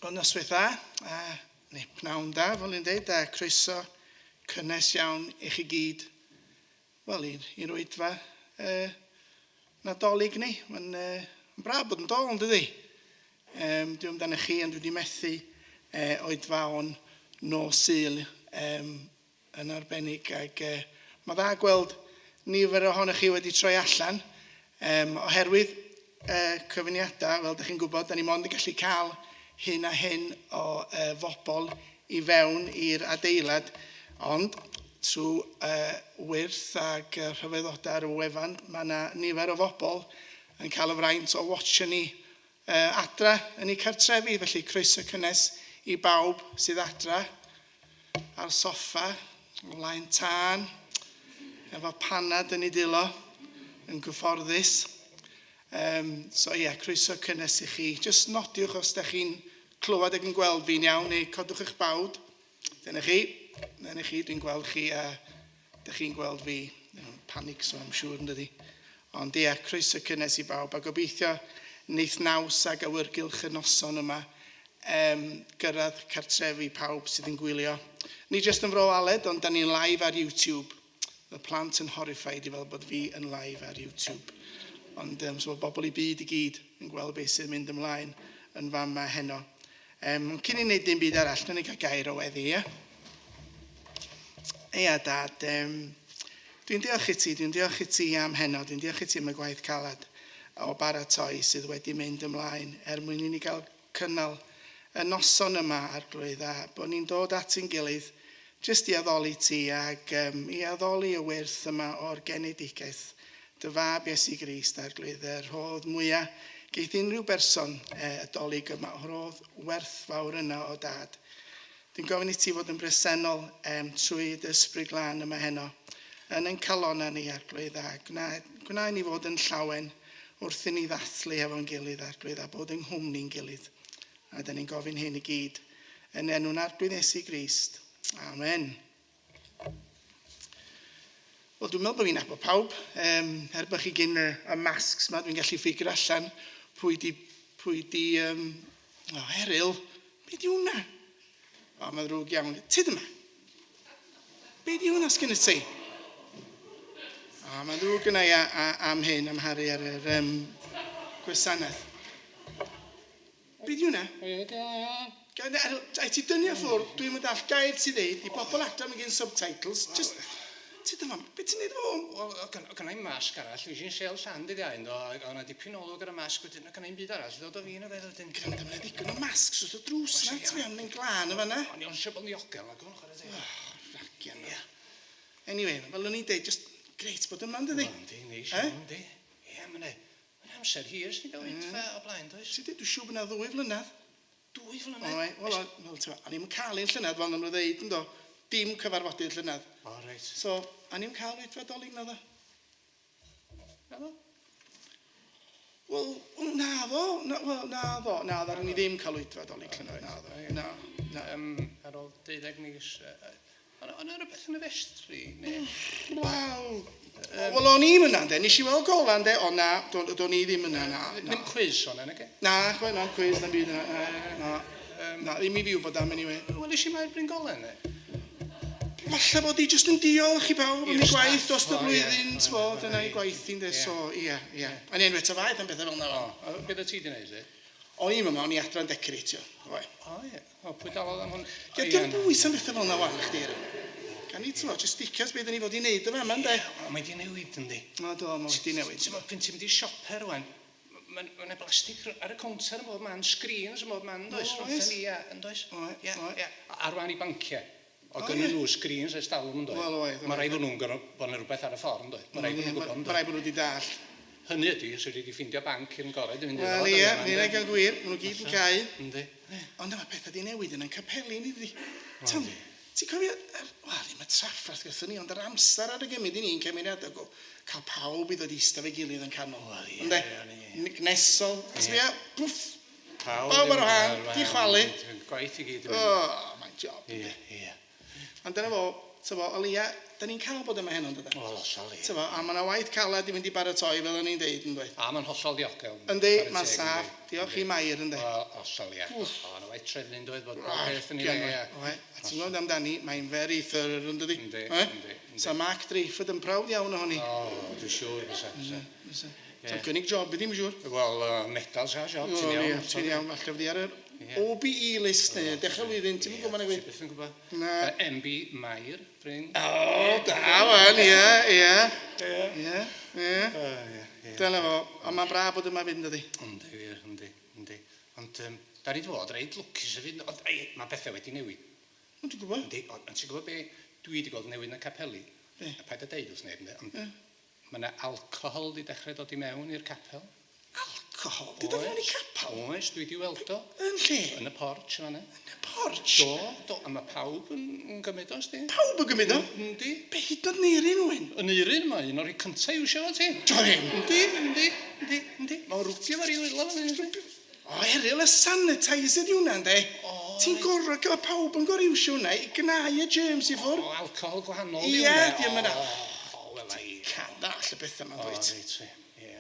Wel, noswaith dda, a, neu pnawn da, fel ni'n dweud, a croeso cynnes iawn i chi gyd, wel, i'r oedfa Nadolig ni. Mae'n braf bod yn dol, yn dydi? Dwi'n amdano chi, ond dwi wedi methu oedfa o'n nos Sul yn arbennig, ac mae'n dda gweld nifer ohonoch chi wedi troi allan, oherwydd cyfyngiadau, fel dych chi'n gwybod, da ni mond yn gallu cael hyn a hyn o fobl i fewn i'r adeilad, ond trwy wyrth ac rhyfeddodau ar y wefan, mae yna nifer o fobl yn cael y fraint o watcho ni adra yn eu cartrefi, felly croeso cynnes i bawb sydd adra ar soffa, o flaen tân, efo panad yn ei dwylo, yn gyfforddus. So ie, yeah, croeso cynnes i chi. Just nodiwch os da chi'n clywed ac yn gweld fi'n iawn, neu codwch eich bawd. Dyna chi, dyna chi, dwi'n gweld chi a dych chi'n gweld fi. Panic, so I'm sure, yn dydi. Ond ia, croeso cynnes i bawb, a gobeithio wneith naws ag awyrgylch y noson yma gyrraedd cartrefi pawb sydd yn gwylio. Ni jyst yn Fro Aled, ond da ni'n live ar YouTube. Y plant yn horrified i fel bod fi yn live ar YouTube. Ond so mae bobl i byd i gyd yn gweld beth sydd yn mynd ymlaen yn fama heno. Ond cyn i wneud dim byd arall, wnawn ni gael gair o weddi, ie? Ia, Dad, dwi'n diolch i ti, dwi'n diolch i ti am heno, dwi'n diolch i ti am y gwaith caled o baratoi sydd wedi mynd ymlaen er mwyn i ni gael cynnal y noson yma, Arglwydd, a bod ni'n dod at ein gilydd jyst i addoli ti ac i addoli y wyrth yma o'r genedigaeth dy fab Iesu Grist, Arglwydd, y rhodd mwya geith unrhyw berson y Dolig yma, rhodd werthfawr yna o Dad. Dwi'n gofyn i ti fod yn bresennol trwy dy Ysbryd Glân yma heno, yn ein calonnau ni, Arglwydd, a gwna, gwna i ni fod yn llawen wrth i ni ddathlu hefo'n gilydd, Arglwydd, a bod yng nghwmni'n gilydd. A da ni'n gofyn hyn i gyd yn enw'n Arglwydd Iesu Grist. Amen. Wel, dwi'n meddwl bod fi'n nabod pawb. Er bod chi gyn y masks ma, dwi'n gallu ffigur allan pwy di, pwy di, oh, Eryl, be di hwnna? O, mae'n ddrwg iawn. Tyd yma. Be di hwnna sgyn ti? O, mae'n ddrwg yna i am hyn, am haru ar yr gwasanaeth. Be di hwnna? Ai ti dynnu o ffwrdd, dwi'm yn dallt gair ti ddeud, di bobl adra ddim gen subtitles, just, ti dyma, be ti'n neud efo hwn? Wel, o' gynna i'm masg arall, fues i'n sêl llan dydd Iau yndo, a o' 'na dipyn o olwg ar y masg wedyn, o' gynna i'm byd arall i ddod o fi na beth wedyn. Gwranda, ma' 'na ddigon o masgs wrth y drws 'na, ti am mynd glân yn fan'na. O'n i ond isio bod yn ddiogel nagwn, chwarae teg. Oh, ragian. Ia. Anyway, fel o'n i'n deud, just grêt bod yma, yndydi? Wel, yndi, neis iawn, yndi. Ia, ma' 'na Mae'n amser hir ers ni gael oedfa o blaen, does? Ti 'di? Dwi'n siŵr bod 'na 2 flynedd. 2 flynedd? Oe, wel, wel, ti'n o'n i'm yn cael un llynedd, fel oedden nhw ddeud, yndo? Dim cyfarfodydd llynedd. O, reit. So, o'n i'm cael oedfa Dolig naddo. Naddo? Wel, naddo, na, wel, naddo, na, ddaru ni ddim cael oedfa Dolig llynedd, naddo, na, na. Ar ôl 12 mis, Oedd 'na rywbeth yn y festri neu? Wel, wel o'n i'm yna ynde, nes i weld golau ynde, ond na, do'n i ddim yna, na. Ddim cwis o'na nage? Na, chwaith, na'm cwis, na'm byd yna, na, na, na, ddim i fi wybod am anyway. Welis i Mair Bryn Golau ne? Falle bod hi jyst yn diolch i bawb am ei gwaith dros y flwyddyn, t'bo, dyna ei gwaith hi ynde, so ia, ia. Ond anyway, ta waeth am bethau fel 'na. O, be oeddet ti 'di neud 'lly? O'n i'm yma, o'n i adra'n decoratio, oe. O ie. O, pwy dalodd am hwn? Ie, dio'm bwys am bethau fel 'na 'wan, chdi. Gawn ni, t'mo', jyst sticio at be' 'dan ni fod i neud yn fama, ynde? Ie, ond mae 'di newid, yndi? O, do, mae wedi newid. T'mo', pan ti'n mynd i siope rŵan, ma' ma' 'na blastig ar y cownter ym mhob man, sgrîns ym mhob man, yndoes? Oes. Rhwngthon ni a, yndoes? Oe, Ie, oe. ie. Ar wahân i banciau. Oedd gynnyn nhw sgrîns ers talwm, yndoedd? Wel, oedd, oedd. Mae rhaid bod nhw'n gorfod bod 'na rywbeth ar y ffordd, yndoedd? Mae rhaid bod nhw'n gwybod, yndoedd? Mae rhaid bod nhw wedi dallt. Hynny ydy, os fedri di ffeindio banc yn agored i fynd iddo fo. Wel, ie, mae hynna'n digon gwir. Maen nhw gyd yn cau. Yndi. Ond mae pethau 'di newid yn ein capeli ni, dydi? Ti'n ti'n cofio, yr, wel, ddim y trafferth gathon ni, ond yr amser ar y gymryd i ni'n cymunedau, go, cael pawb i ddod i eistedd efo'i gilydd yn canol. Wel, ie, Ynde? ie. Gnesol. A sbia, pwff, Pawb Pawb ar wahân, 'di chwalu. Gwaith i gyd yn mynd. O, mae'n job. Ie, ie. Ond dyna fo. tyfo, o leia, da ni'n cael bod yma heno, yn dydan? Wel, hollol, ie. Tyfo, a mae yna waith calad i fynd i baratoi, fel o'n i'n deud, yn dweud. A mae'n hollol ddiogel. Yndi, Chwarae mae'n teg, saff. yndi. Diolch i Yndi. Mair, yndi. Wel, hollol, ie. Wff. O, yna waith trefnu yn dweud bod pob peth yn ei le, ie. Oe, a ti'n gwybod amdani, mae'n very thorough, yn dydi? Yndi, Oe? yndi, yndi. Sa Mark Dreyford yn prawd iawn ohoni. O, dwi'n siŵr, fysa, fysa. Fysa. Ie. Sa'n gynnig job iddi, mae'n siŵr. Wel, medals a job, ti'n O, iawn. ie, Ti'n iawn, falle fyddi ar yr Ie. OBE list neu dechrau flwyddyn, ti'n gwybod mae'n Ti gwybod? byth yn gwybod. Na. MB Mair, Bryn. O, da, wan, ie, ie. Ie. Ie, ie. Ie, ie. Dyna fo, ond mae'n braf bod yma fynd, dydi? Yndi, wir, yndi, yndi. Ond, da ni 'di bod reit lwcus hefyd, ond ei, mae pethau wedi newid. O, dwi'n gwybod. Yndi, ond ond ti'n gwybod be dwi wedi gweld newid yn y capeli? Be? A paid â deud wrth neb, ynde, ond Ie. mae yna alcohol wedi dechrau dod i mewn i'r capel. Alcohol? Di dod mewn i capel? Oes, dwi wedi weld o. Yn lle? Yn y porch yn fan'na. Yn y porch? Do, do, a mae pawb yn gymryd o, sdi. Pawb yn gymryd o? Yndi. Be hyd yn oed Neirin Owen? Yn Eirin, mae un o'r rhai cyntaf i'w isio fo ti. Do ddim. Yndi, yndi, yndi, yndi. Mae'n rwbio fo'r i wylo fan hyn. O, Eryl, y sanitizer di hwnna, ynddi? O, Ti'n reit. gorfod cael pawb yn gorfod iwsio hwnna i gnau y germs i ffwrdd. O, alcohol gwahanol Ie, di hwnna. di o'm yna. O, wel, ai. Can ddall y bethau yma, O, dwyt. reit, ie.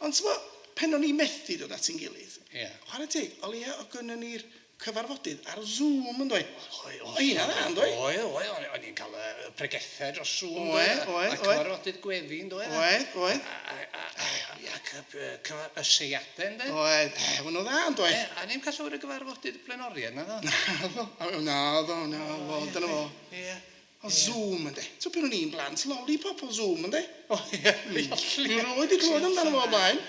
Ond ti'n pen o'n i methu dod at ein gilydd, Ie. chwarae teg, o leia o gynnon ni'r cyfarfodydd ar Zoom yn dweud. Oedd, O, hynna dda, yn dweud? Oedd, oedd, o'n i'n cael y pregethau dros Zoom, Oedd, doedd, oedd, A oedd. cyfarfodydd gweddi, yn dweud? Oedd, oedd. Ac y seiadau, ynddo? Oedd, e, nhw dda yn dweud. Ie, a ni'n cael llawer o gyfarfodydd blaenoriaid, na ddo? Naddo, naddo, naddo, dyna fo. Ie. O Zoom ynddi. So pan o'n i'n blant, lollipop o Zoom ynddi. O, ie, Dwi'n rioed wedi clywed amdano fo o blaen.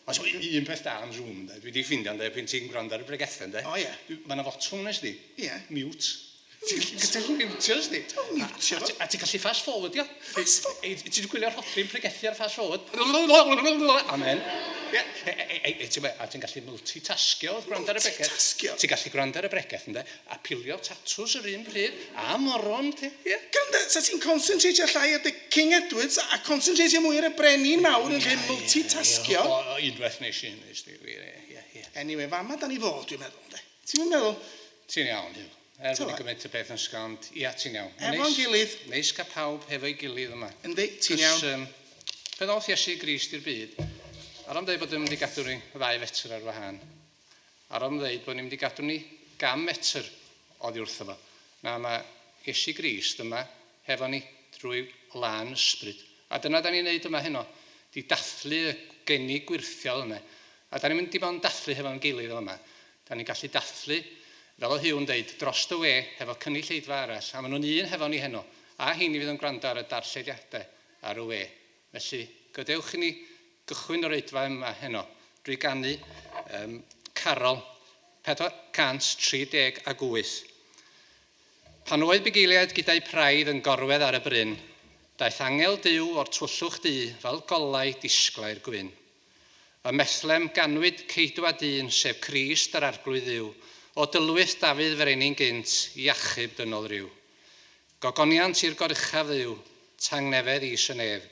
Os un peth da am Zoom, ynde, dwi wedi ffindio, ynde, pan ti'n gwrando ar y bregethau, ynde. O, ie. Mae yna fotwm nes di. Ie. Mute. Ti'n gallu mutio, sdi. Mutio fo? A ti'n gallu fast forward, ia. Fast forward? Ti wedi gwylio'r rhodri'n pregethu ar fast forward. Amen. Ie. A ti'n gallu multitaskio wrth gwrando ar y bregeth. Multitaskio? Ti'n gallu gwrando ar y bregeth, ynde, a pilio tatws yr un pryd, a moron, ti. Ie. Gwrando, sa ti'n concentratio llai ar dy King Edwards a concentratio mwy ar y brenin mawr yn lle multitaskio. O, unwaith nes i hynny, sdi, wir, ie, ie, ie. Anyway, fama da ni fod, dwi'n meddwl, ynddi. Ti'n meddwl? Ti'n iawn, Huw. Er bod T'mo'? ni'n gymryd y peth yn sgond, ia, ti'n iawn. Ma'n Efo'n neis- gilydd. Neis cael pawb hefo'i gilydd yma. Yndi, ti'n iawn. Cos, Pan ddoth Iesu Grist i'r byd, ar am dweud bod yn mynd i gadw ni 2 fetr ar wahân. Ar am dweud bod ni'n mynd i gadw ni 100 metr oddi wrtho fo. Na, mae Iesu Grist yma hefo ni drwy lân ysbryd. A dyna da ni'n neud yma heno, di dathlu y geni gwyrthiol yna. A da ni'n mynd i bod yn dathlu hefo'n gilydd yma. Da ni'n gallu dathlu, fel oedd Huw'n deud, dros y we hefo cynulleidfa arall. A maen nhw'n un hefo ni heno. A heini fydd yn gwrando ar y darllediadau ar y we. Felly, gadewch i ni gychwyn yr oedfa yma heno drwy ganu carol 438. Pan oedd bugeiliaid gyda'i praidd yn gorwedd ar y bryn, daeth angel Duw o'r twllwch du fel golau disglair gwyn. Ym Methlem ganwyd ceidwad dyn, sef Crist yr Arglwydd Dduw, o dylwyth Dafydd frenin gynt i achub dynol ryw. Gogoniant i'r goruchaf Dduw, tangnefedd is y nef,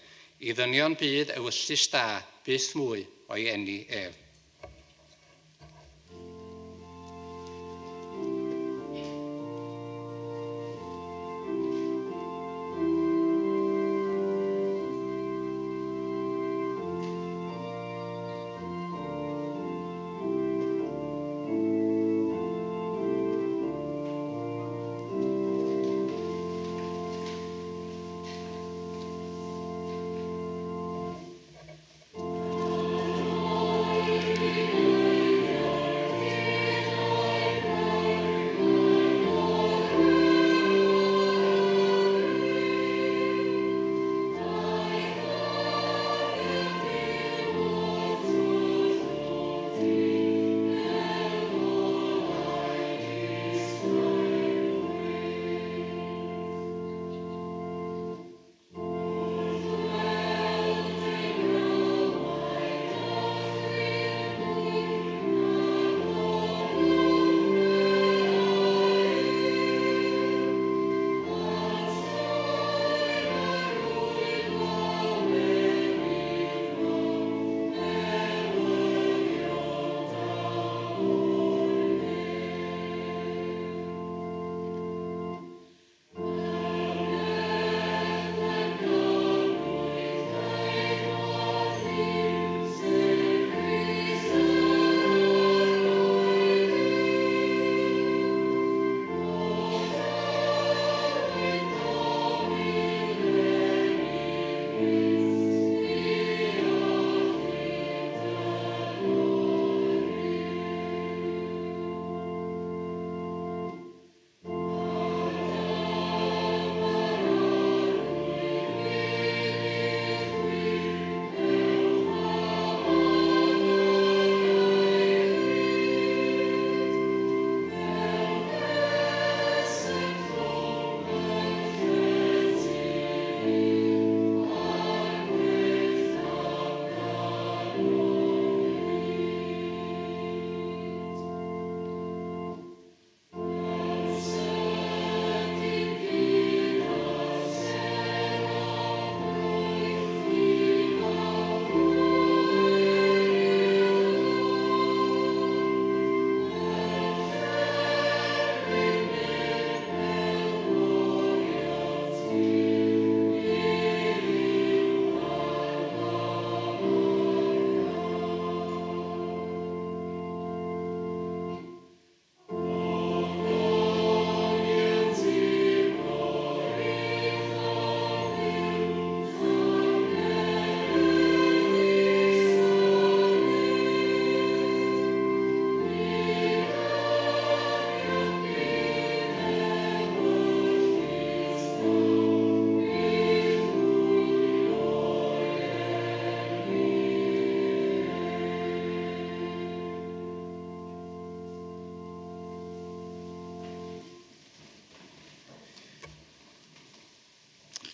i ddynion byd ewyllys da, byth mwy o'i eni ef. Amen.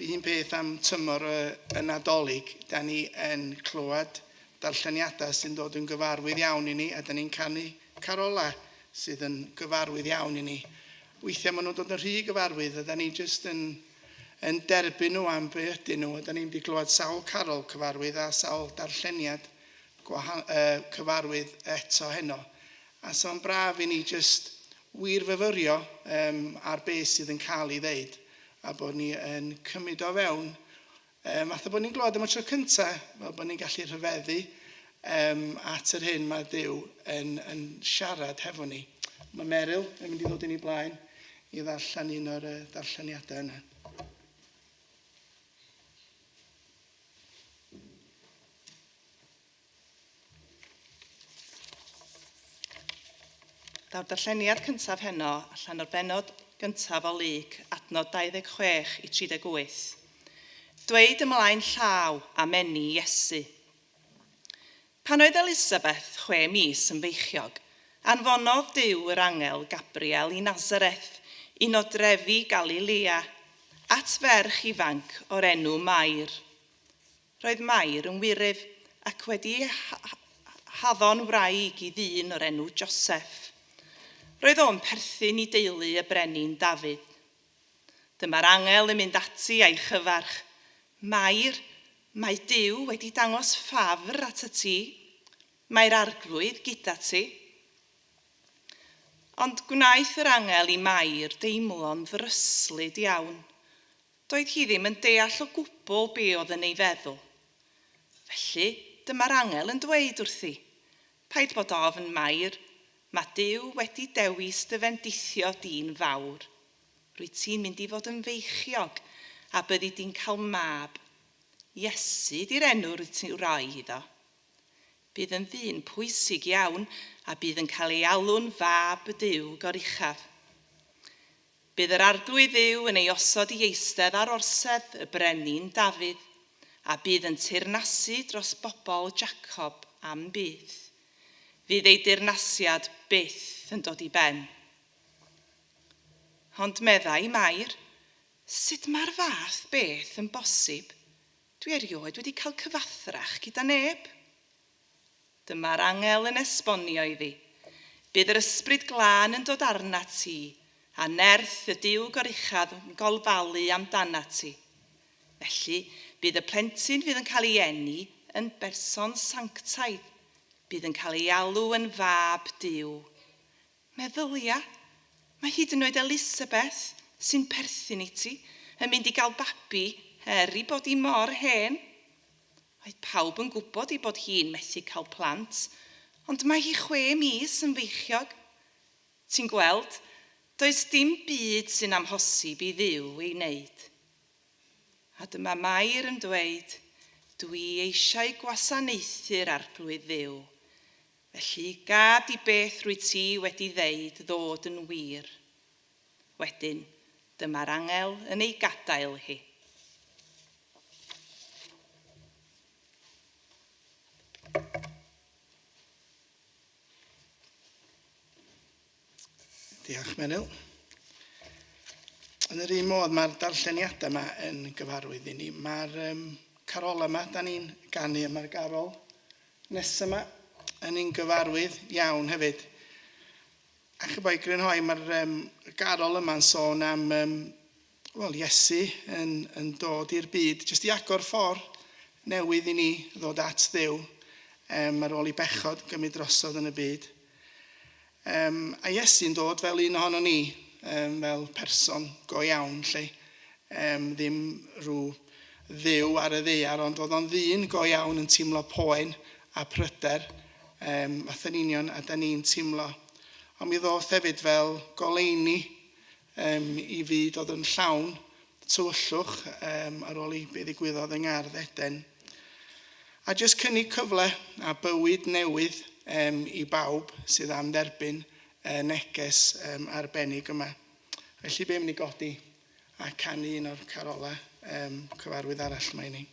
Un peth am tymor y Nadolig, da ni yn clywed darlleniadau sy'n dod yn gyfarwydd iawn i ni, a da ni'n canu carola sydd yn gyfarwydd iawn i ni. Weithiau maen nhw'n dod yn rhy gyfarwydd, a da ni jyst yn derbyn nhw am be ydyn nhw, a da ni'n wedi clywed sawl carol cyfarwydd a sawl darlleniad cyfarwydd eto heno. A so'n braf i ni jyst wir fyfyrio ar beth sydd yn cael ei ddeud, a bod ni yn cymryd o fewn fatha bod ni'n glywed am y tro cyntaf, fel bod ni'n gallu rhyfeddu at yr hyn mae Duw yn siarad hefo ni. Mae Meryl yn mynd i ddod i ni blaen i ddarllen un o'r darlleniadau yna. Daw'r darlleniad cyntaf heno allan o'r bennod gyntaf o Luc, adnod 26 i 38. Dweud ymlaen llaw am eni Iesu. Pan oedd Elisabeth 6 mis yn feichiog, anfonodd Duw yr angel Gabriel i Nazareth, un o drefi Galilea, at ferch ifanc o'r enw Mair. Roedd Mair yn wyryf ac wedi haddon wraig i ddyn o'r enw Joseph. Roedd o'n perthyn i deulu y brenin Dafydd. Dyma'r angel yn mynd ati a'i chyfarch. Mair, mae Duw wedi dangos ffafr at y ti. Mae'r arglwydd gyda ti. Ond gwnaeth yr angel i Mair deimlo'n ddryslyd iawn. Doedd hi ddim yn deall o gwbl be oedd yn ei feddwl. Felly, dyma'r angel yn dweud wrthi, paid bod ofn, Mair, mae Duw wedi dewis dy fendithio di'n fawr. Rwyt ti'n mynd i fod yn feichiog a byddi di'n cael mab. Iesu di'r enw rwyt ti'n rhoi iddo. Bydd yn ddyn pwysig iawn a bydd yn cael ei alw'n fab y Duw goruchaf. Bydd yr arglwydd Dduw yn ei osod i eistedd ar orsedd y brenin Dafydd a bydd yn teyrnasu dros bobl Jacob am byth. Fydd ei dirnasiad byth yn dod i ben. Ond meddai Mair, sut mae'r fath beth yn bosib? Dwi erioed wedi cael cyfathrach gyda neb. Dyma'r angel yn esbonio iddi. Bydd yr ysbryd glân yn dod arnat ti, a nerth y Duw goruchaf yn gofalu amdanat ti. Felly, bydd y plentyn fydd yn cael ei eni yn berson sanctaidd. Bydd yn cael ei alw yn fab Duw. Meddylia, mae hyd yn oed Elisabeth, sy'n perthyn i ti, yn mynd i gael babi er i bod hi mor hen. Oedd pawb yn gwybod ei bod hi'n methu cael plant, ond mae hi 6 mis yn feichiog. Ti'n gweld, does dim byd sy'n amhosib i Dduw ei wneud. A dyma Mair yn dweud, dwi eisiau gwasanaethu'r arglwydd Dduw. Felly, gad i beth rwyt ti wedi ddeud ddod yn wir. Wedyn, dyma'r angel yn ei gadael hi. Diolch, Meryl. Yn yr un modd, mae'r darlleniadau yma yn gyfarwydd i ni. Mae'r carol yma, da ni'n ganu, mae'r garol nesaf yma yn un gyfarwydd iawn hefyd. A chyfo i grynhoi, mae'r garol yma'n sôn am Iesu yn dod i'r byd, jyst i agor ffordd newydd i ni ddod at Dduw ar ôl i bechod gymryd drosodd yn y byd. A Iesu'n dod fel un ohono ni, fel person go iawn, lle. Ddim rhyw dduw ar y ddaear, ond oedd o'n ddyn go iawn yn teimlo poen a pryder, fath yn union, a da ni'n teimlo. Ond mi ddoth hefyd fel goleuni i fyd oedd yn llawn tywyllwch ar ôl i be ddigwyddodd yng Ngardd Eden. A jyst cynnig cyfle a bywyd newydd i bawb sydd am dderbyn y neges arbennig yma. Felly be mynd i godi a canu un o'r carolau cyfarwydd arall mae ni.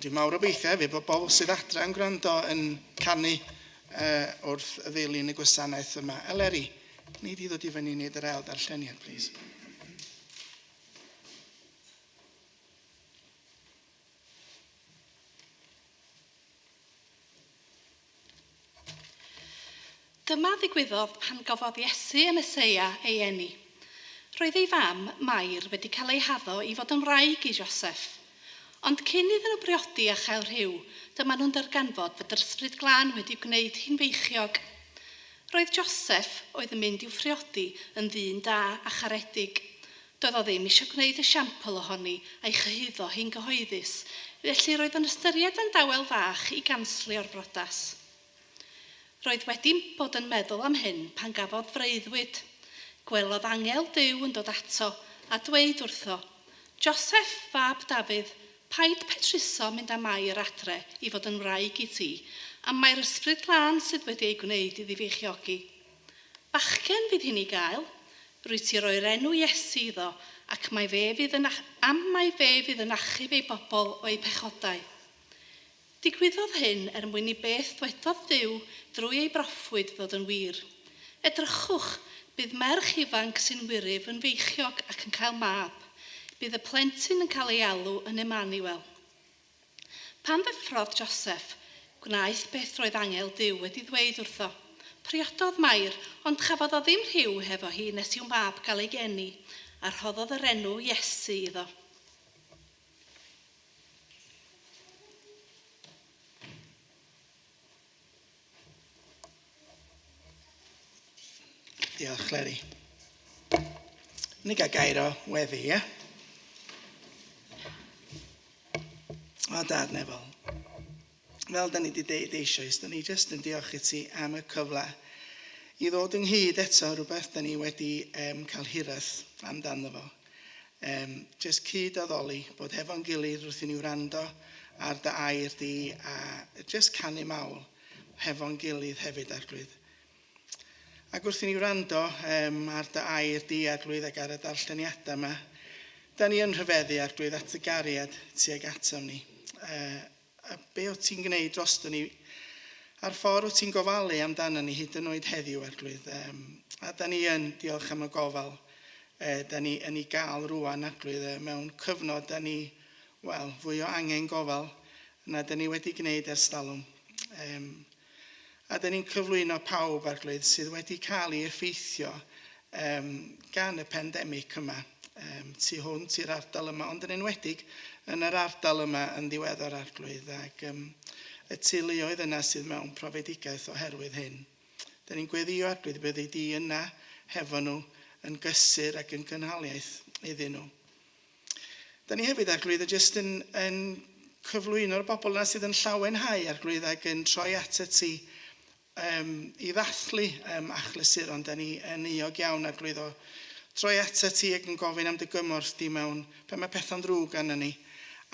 Dwi'n mawr obeithio hefyd bod bobl sydd adra yn gwrando yn canu wrth ddilyn y gwasanaeth yma. Eleri, ni di ddod i fyny i wneud yr ail darlleniad, please. Dyma ddigwyddodd pan gafodd Iesu y Meseia ei eni. Roedd ei fam, Mair, wedi cael ei haddo i fod yn wraig i Joseff. Ond cyn iddyn nhw briodi a chael rhyw, dyma nhw'n darganfod fod yr Ysbryd Glân wedi gwneud hi'n feichiog. Roedd Joseff, oedd yn mynd i'w phriodi, yn ddyn da a charedig. Doedd o ddim eisiau gwneud esiampl ohoni a'i chyhuddo hi'n gyhoeddus, felly roedd o'n ystyried yn dawel fach i ganslio'r brodas. Roedd wedi bod yn meddwl am hyn pan gafodd freuddwyd. Gwelodd angel Duw yn dod ato a dweud wrtho, Joseff, fab Dafydd, paid petruso mynd â Mair adre i fod yn wraig i ti, am mai'r Ysbryd Glân sydd wedi ei gwneud iddi feichiogi. Bachgen fydd hi'n ei gael. Rwyt ti roi'r enw Iesu iddo, ac mai fe fydd yn am mai fe fydd yn achub ei bobl o'u pechodau. Digwyddodd hyn er mwyn i beth ddwedodd Duw drwy ei broffwyd ddod yn wir. Edrychwch, bydd merch ifanc sy'n wyryf yn feichiog ac yn cael mab. Bydd y plentyn yn cael ei alw yn Emmanuel. Pan ddeffrodd Joseff, gwnaeth beth roedd angel Duw wedi ddweud wrtho. Priododd Mair, ond chafodd o ddim rhyw hefo hi nes i'w mab gael ei geni, a rhoddodd yr enw Iesu iddo. Diolch, Leri. Ni gael gair o weddi, ie? O, Dad nefol. Fel da ni wedi deud eisoes, da ni jyst yn diolch i ti am y cyfle i ddod ynghyd eto, rhywbeth da ni wedi cael hiraeth amdano fo. Jyst cyd-addoli, bod hefo'n gilydd wrth i ni wrando ar dy air di a jyst canu mawl hefo'n gilydd hefyd, Arglwydd. Ac wrth i ni wrando ar dy air di, Arglwydd, ac ar y darlleniadau yma, da ni yn rhyfeddu, Arglwydd, at y gariad tuag atom ni. A be o ti'n gwneud drosto ni, a'r ffordd o ti'n gofalu amdano ni hyd yn oed heddiw, Arglwydd. A da ni yn diolch am y gofal da ni yn ei gael rwan, Arglwydd, mewn cyfnod da ni, wel, fwy o angen gofal na da ni wedi gwneud ers talwm. A da ni'n cyflwyno pawb, Arglwydd, sydd wedi cael ei effeithio gan y pandemig yma, tu hwnt i'r ardal yma, ond yn enwedig yn yr ardal yma yn ddiweddar, Arglwydd, ac y teuluoedd yna sydd mewn profedigaeth oherwydd hyn. Da ni'n gweddio, Arglwydd, byddi di yna hefo nhw yn gysur ac yn gynhaliaeth iddyn nhw. Da ni hefyd, Arglwydd, yn jyst yn cyflwyno'r bobl yna sydd yn llawenhau, Arglwydd, ac yn troi at y ti i ddathlu achlysuron. Da ni yn euog iawn, Arglwydd, o troi at y ti ac yn gofyn am dy gymorth di mewn pan mae pethau'n ddrwg arno ni,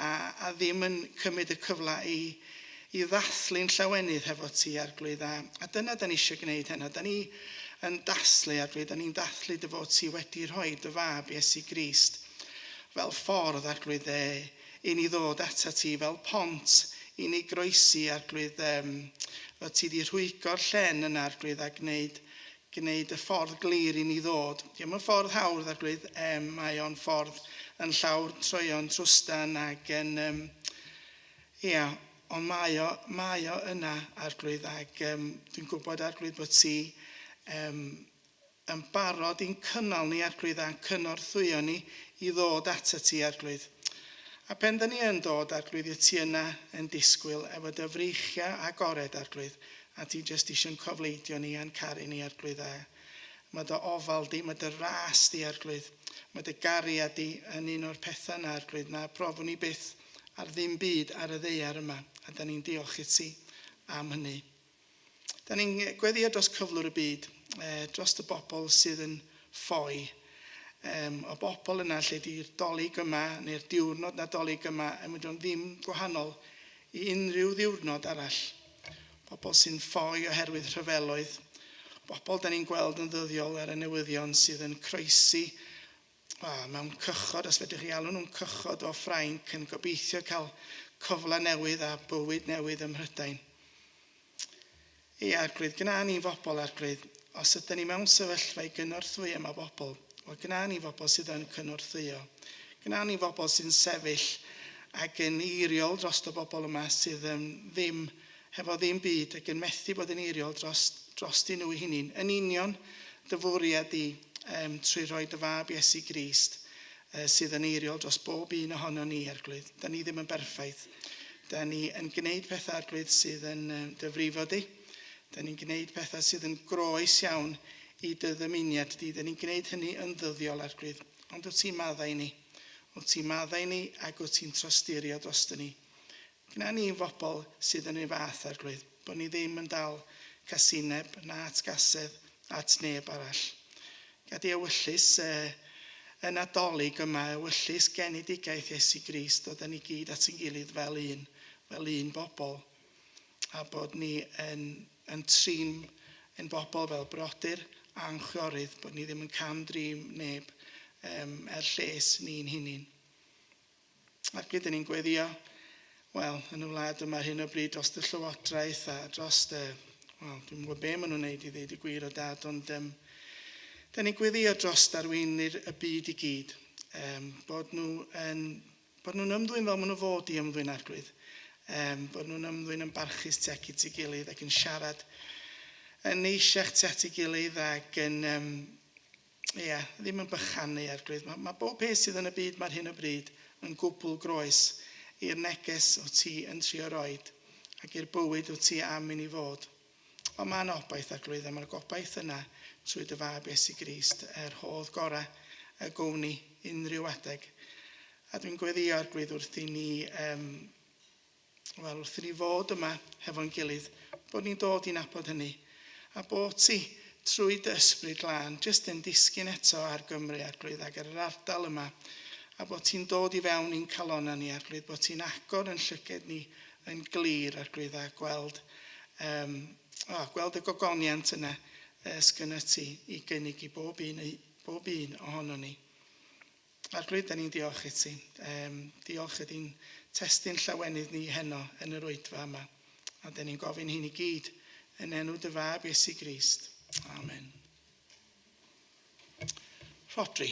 a ddim yn cymryd y cyfle i ddathlu'n llawenydd hefo ti, Arglwydd. A dyna da ni eisiau gwneud heno. Da ni yn dathlu, Arglwydd, da ni'n dathlu dy fod ti wedi rhoi dy fab Iesu Grist fel ffordd, Arglwydd, i ni ddod atat ti, fel pont i ni groesi, Arglwydd, fod ti wedi rhwygo'r llen yna, Arglwydd, a gwneud y ffordd glir i ni ddod. Dio'm yn ffordd hawdd, Arglwydd, mae o'n ffordd yn llawr troeon trwstan ac yn, ia, ond mae o yna, Arglwydd, ac dwi'n gwybod, Arglwydd, bod ti yn barod i'n cynnal ni, Arglwydd, a'n cynorthwyo ni i ddod atat ti, Arglwydd. A pen da ni yn dod, Arglwydd, i ti yna yn disgwyl efo dy freichiau agored, Arglwydd, a ti jyst eisiau'n cofleidio ni a'n caru ni, Arglwydd. A mae dy ofal di, mae dy ras di, Arglwydd, mae dy gariad di yn un o'r pethau yna, Arglwydd, na profwn ni byth ar ddim byd ar y ddaear yma, a da ni'n diolch i ti am hynny. Da ni'n gweddio dros cyflwr y byd, dros y bobl sydd yn ffoi. Y bobl yna lle di'r Dolig yma, neu'r diwrnod Nadolig yma, yn mynd o'n ddim gwahanol i unrhyw ddiwrnod arall. Bobl sy'n ffoi oherwydd rhyfeloedd. Bobl da ni'n gweld yn ddyddiol ar y newyddion sydd yn croesi mewn cychod, os fedrwch chi alw nhw'n cychod o Ffrainc, yn gobeithio cael cyfle newydd a bywyd newydd ym Mhrydain. Ie, Arglwydd, gna ni fobl, Arglwydd, os ydyn ni mewn sefyllfa i gynorthwyo yma bobl, wel, gna ni fobl sydd yn cynorthwyo. Gna ni fobl sy'n sefyll ac yn eiriol dros y bobl yma sydd yn ddim, hefo ddim byd ac yn methu bod yn eiriol dros, dros nhw eu hunain. Yn union dy fwriad di trwy rhoi dy fab Iesu Grist sydd yn eiriol dros bob un ohono ni, Arglwydd. Da ni ddim yn berffaith. Da ni yn gwneud pethau, Arglwydd, sydd yn dy frifo di. Da ni'n gwneud pethau sydd yn groes iawn i dy ddymuniad di. Da ni'n gwneud hynny yn ddyddiol, Arglwydd. Ond wyt ti'n maddau ni. Wyt ti'n maddau ni ac wyt ti'n trosturio drosto ni. Gna ni'n fobl sydd yn ei fath, Arglwydd. Bod ni ddim yn dal casineb na atgasedd at neb arall. Gad i ewyllys y Nadolig yma, ewyllys genedigaeth Iesu Grist, dod â ni gyd at ein gilydd fel un bobl. A bod ni yn trin ein bobl fel brodyr a'n chwiorydd, bod ni ddim yn cam-drin neb er lles ni'n hunain. Ac gyda ni'n gweddio, wel, yn y wlad yma ar hyn o bryd dros y llywodraeth a dros y, wel, dwi'n gwybod be maen nhw'n neud i ddeud y gwir o dad, ond da ni'n gweddio dros arweinwyr y byd i gyd, bod nhw'n ymddwyn fel maen nhw fod i ymddwyn, Arglwydd. Bod nhw'n ymddwyn yn barchus tuag at ei gilydd ac yn siarad yn neisiach tuag at ei gilydd ac yn, ddim yn bychanu, Arglwydd. Mae bob peth sydd yn y byd mae'r hyn o bryd yn gwbl groes i'r neges o ti yn trio roed ac i'r bywyd o ti am i ni fod. Ond mae yna obaith, Arglwydd, a mae'r gobaith yna trwy dy fab Iesu Grist, yr hodd gorau y gown ni unrhyw adeg. A dwi'n gweddio, Arglwydd, wrth i ni, wrth i ni fod yma hefo'n gilydd, bod ni'n dod i nabod hynny. A bod ti trwy dy ysbryd glân jyst yn disgyn eto ar Gymru, Arglwydd, ac ar yr ardal yma. A bod ti'n dod i fewn i'n calonnau ni, Arglwydd, bod ti'n agor yn llyged ni yn glir, Arglwydd, a gweld, gweld y gogoniant yna sgynna ti i gynnig i bob un ohono ni. Arglwydd, da ni'n diolch i ti. Diolch ydy'n testun llawenydd ni heno yn yr oedfa yma. A da ni'n gofyn hyn i gyd yn enw dy fab Iesu Grist. Amen. Rhodri,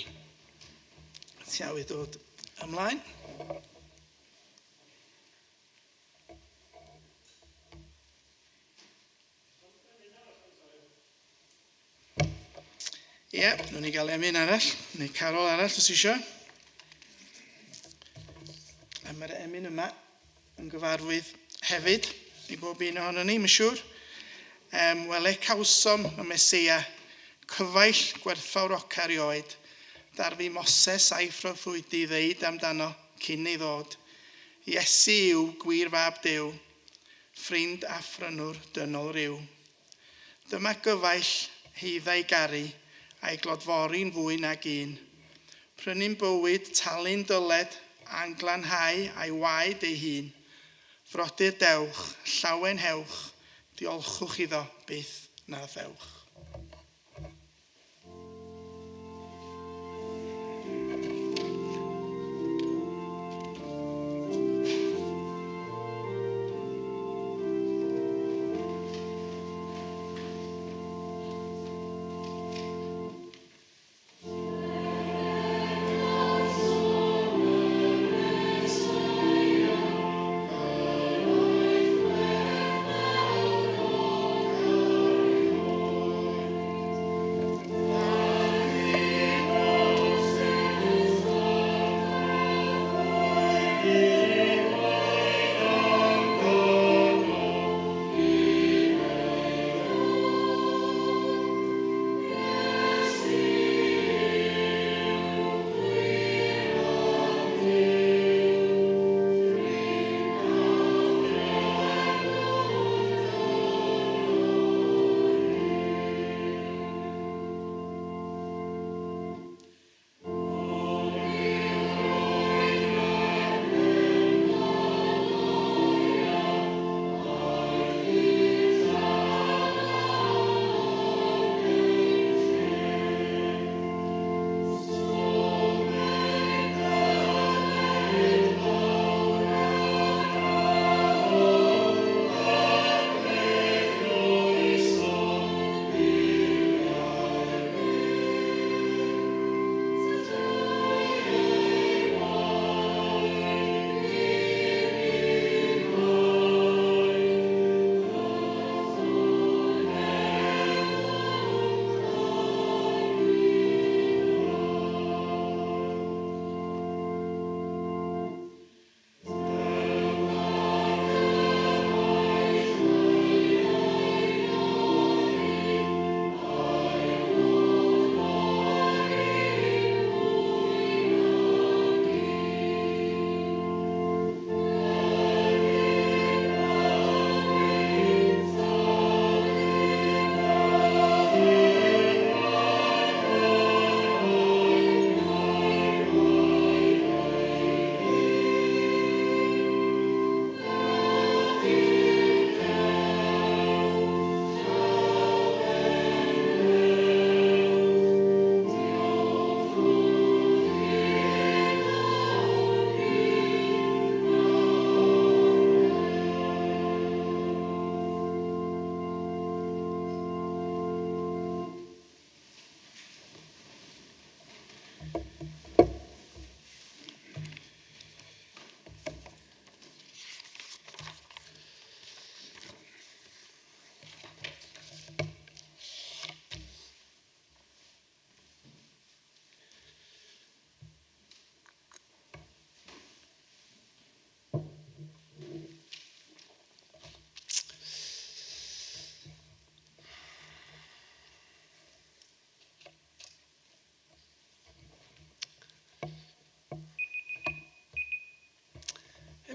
ti awydd dod ymlaen? Ie, wnawn ni gael emyn arall, neu carol arall os isio. A mae'r emyn yma yn gyfarwydd hefyd i bob un ohono ni, mae'n siŵr. Wele cawsom y Meseia, cyfaill gwerthfawroca erioed, darfu Moses a'i phroffwydi ddeud amdano cyn ei ddod. Iesu yw gwir fab Duw, ffrind a phrynwr dynol ryw. Dyma gyfaill heiddau garu, a'i glodfori'n fwy nag un. Prynu'n bywyd, talu'n dyled, a'n glanhau a'i waed ei hun. Frodyr dewch, llawenhewch, diolchwch iddo byth na ddewch.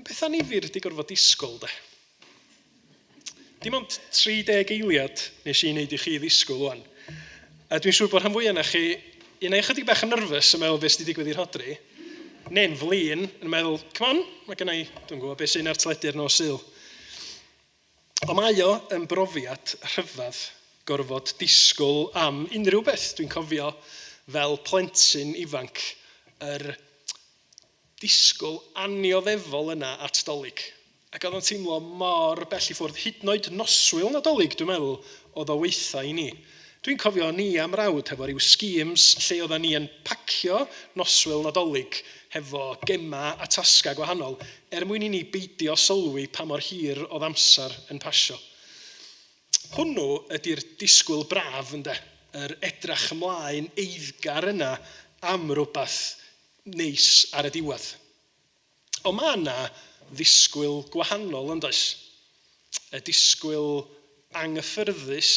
Mae'n peth annifyr 'di gorfod disgwyl de. Dim ond 30 eiliad nes i wneud i chi ddisgwyl wan. A dwi'n siŵr bod rhan fwyaf na chi, un ai ychydig bach yn nervous yn meddwl beth sydd wedi digwydd i Rhodri, neu'n flin yn meddwl, come on, mae gennau, dwi'n gwybod beth sy'n ar teledu'r nos Sul. Ond mae o yn brofiad rhyfedd gorfod disgwyl am unrhyw beth. Dwi'n cofio fel plentyn ifanc yr disgwyl annioddefol yna at Dolig. Ac oedd o'n teimlo mor bell i ffwrdd, hyd yn oed noswyl Nadolig, dwi'n meddwl, oedd o waetha i ni. Dwi'n cofio ni a mrawd hefo ryw schemes lle oeddan ni yn pacio noswyl Nadolig hefo gemau a tasgau gwahanol er mwyn i ni beidio sylwi pa mor hir oedd amser yn pasio. Hwnnw ydi'r disgwyl braf, ynde? Yr edrach ymlaen eiddgar yna am rywbeth neis ar y diwedd. Ond mae yna ddisgwyl gwahanol, yn does? Y disgwyl anghyffyrddus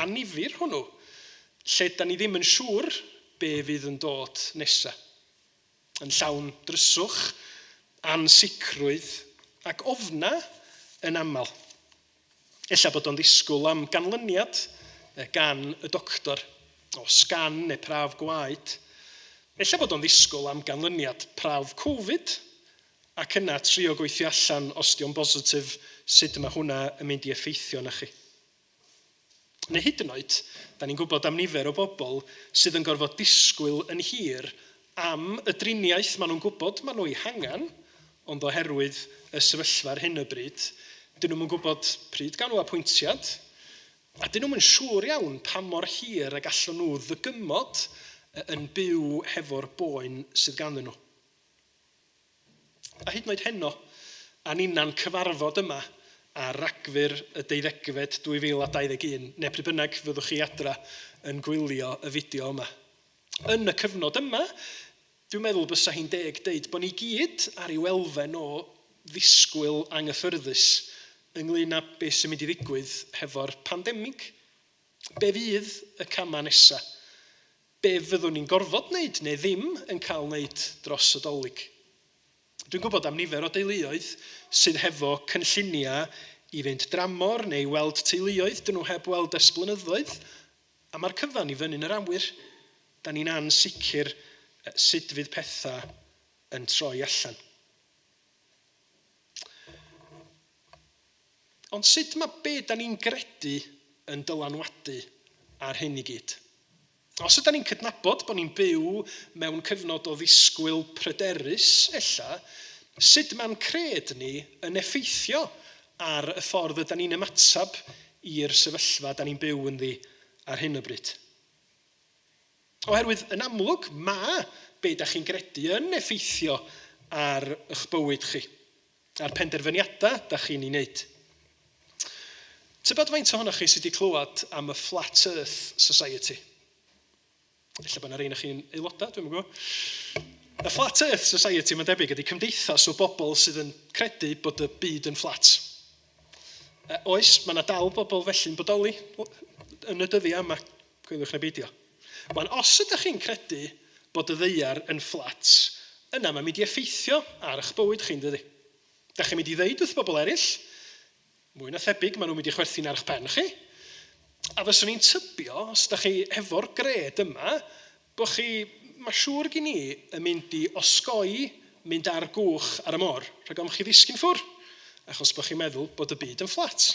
annifyr hwnnw, lle da ni ddim yn siŵr be fydd yn dod nesa. Yn llawn dryswch, ansicrwydd ac ofna yn aml. Ella bod o'n ddisgwyl am ganlyniad gan y doctor, o sgan neu prawf gwaed. Ella bod o'n ddisgwyl am ganlyniad prawf Covid, ac yna trio gweithio allan os 'di o'n bositif sut mae hwnna yn mynd i effeithio arna chi. Neu hyd yn oed, da ni'n gwybod am nifer o bobl sydd yn gorfod disgwyl yn hir am y driniaeth maen nhw'n gwybod maen nhw ei hangen, ond oherwydd y sefyllfa ar hyn o bryd, dyn nhw'm yn gwybod pryd gawn nhw apwyntiad, a dyn nhw'm yn siŵr iawn pa mor hir y gallwn nhw ddygymod yn byw hefo'r boen sydd ganddyn nhw. A hyd yn oed heno, a ninna'n cyfarfod yma ar Ragfyr y deuddegfed 2021, neu pryd bynnag fyddwch chi adra yn gwylio y fideo yma. Yn y cyfnod yma, dwi'n meddwl bysa hi'n deg deud bod ni gyd ar ryw elfen o ddisgwyl anghyffyrddus ynglyn â beth sy'n mynd i ddigwydd hefo'r pandemig. Be fydd y camau nesa? Be fyddwn ni'n gorfod wneud neu ddim yn cael wneud dros y Dolig? Dwi'n gwybod am nifer o deuluoedd sydd hefo cynlluniau i fynd dramor neu i weld teuluoedd dyn nhw heb weld ers blynyddoedd, a mae'r cyfan i fyny'n yr awyr. Da ni'n ansicr sut fydd pethau yn troi allan. Ond sut mae be da ni'n gredu yn dylanwadu ar hyn i gyd? Os yda ni'n cydnabod bod ni'n byw mewn cyfnod o ddisgwyl pryderus, ella, sut mae'n cred ni yn effeithio ar y ffordd yda ni'n ymateb i'r sefyllfa da ni'n byw ynddi ar hyn o bryd? Oherwydd, yn amlwg, mae be da chi'n gredu yn effeithio ar eich bywyd chi, a'r penderfyniadau da chi'n ei wneud. Tybed faint ohonoch chi sydd wedi clywed am y Flat Earth Society? Ella bod yna rei ohonoch chi'n aelodau, dwi'm yn gwybod. Y Flat Earth Society, mae'n debyg, ydy cymdeithas o bobl sydd yn credu bod y byd yn fflat. Oes, mae yna dal bobl felly'n bodoli yn y dyddiau yma, coeliwch neu beidio. Wan, os ydych chi'n credu bod y ddaear yn fflat, yna mae'n mynd i effeithio ar eich bywyd chi, yn dydi? Dach chi'n mynd i ddeud wrth bobl eraill, mwy na thebyg, maen nhw'n mynd i chwerthin ar eich pen chi. A fyswn i'n tybio, os dach chi hefo'r gred yma, bod chi, mae siŵr gin i, yn mynd i osgoi mynd ar gwch ar y môr, rhag ofn chi ddisgyn ffwr, achos bod chi'n meddwl bod y byd yn fflat.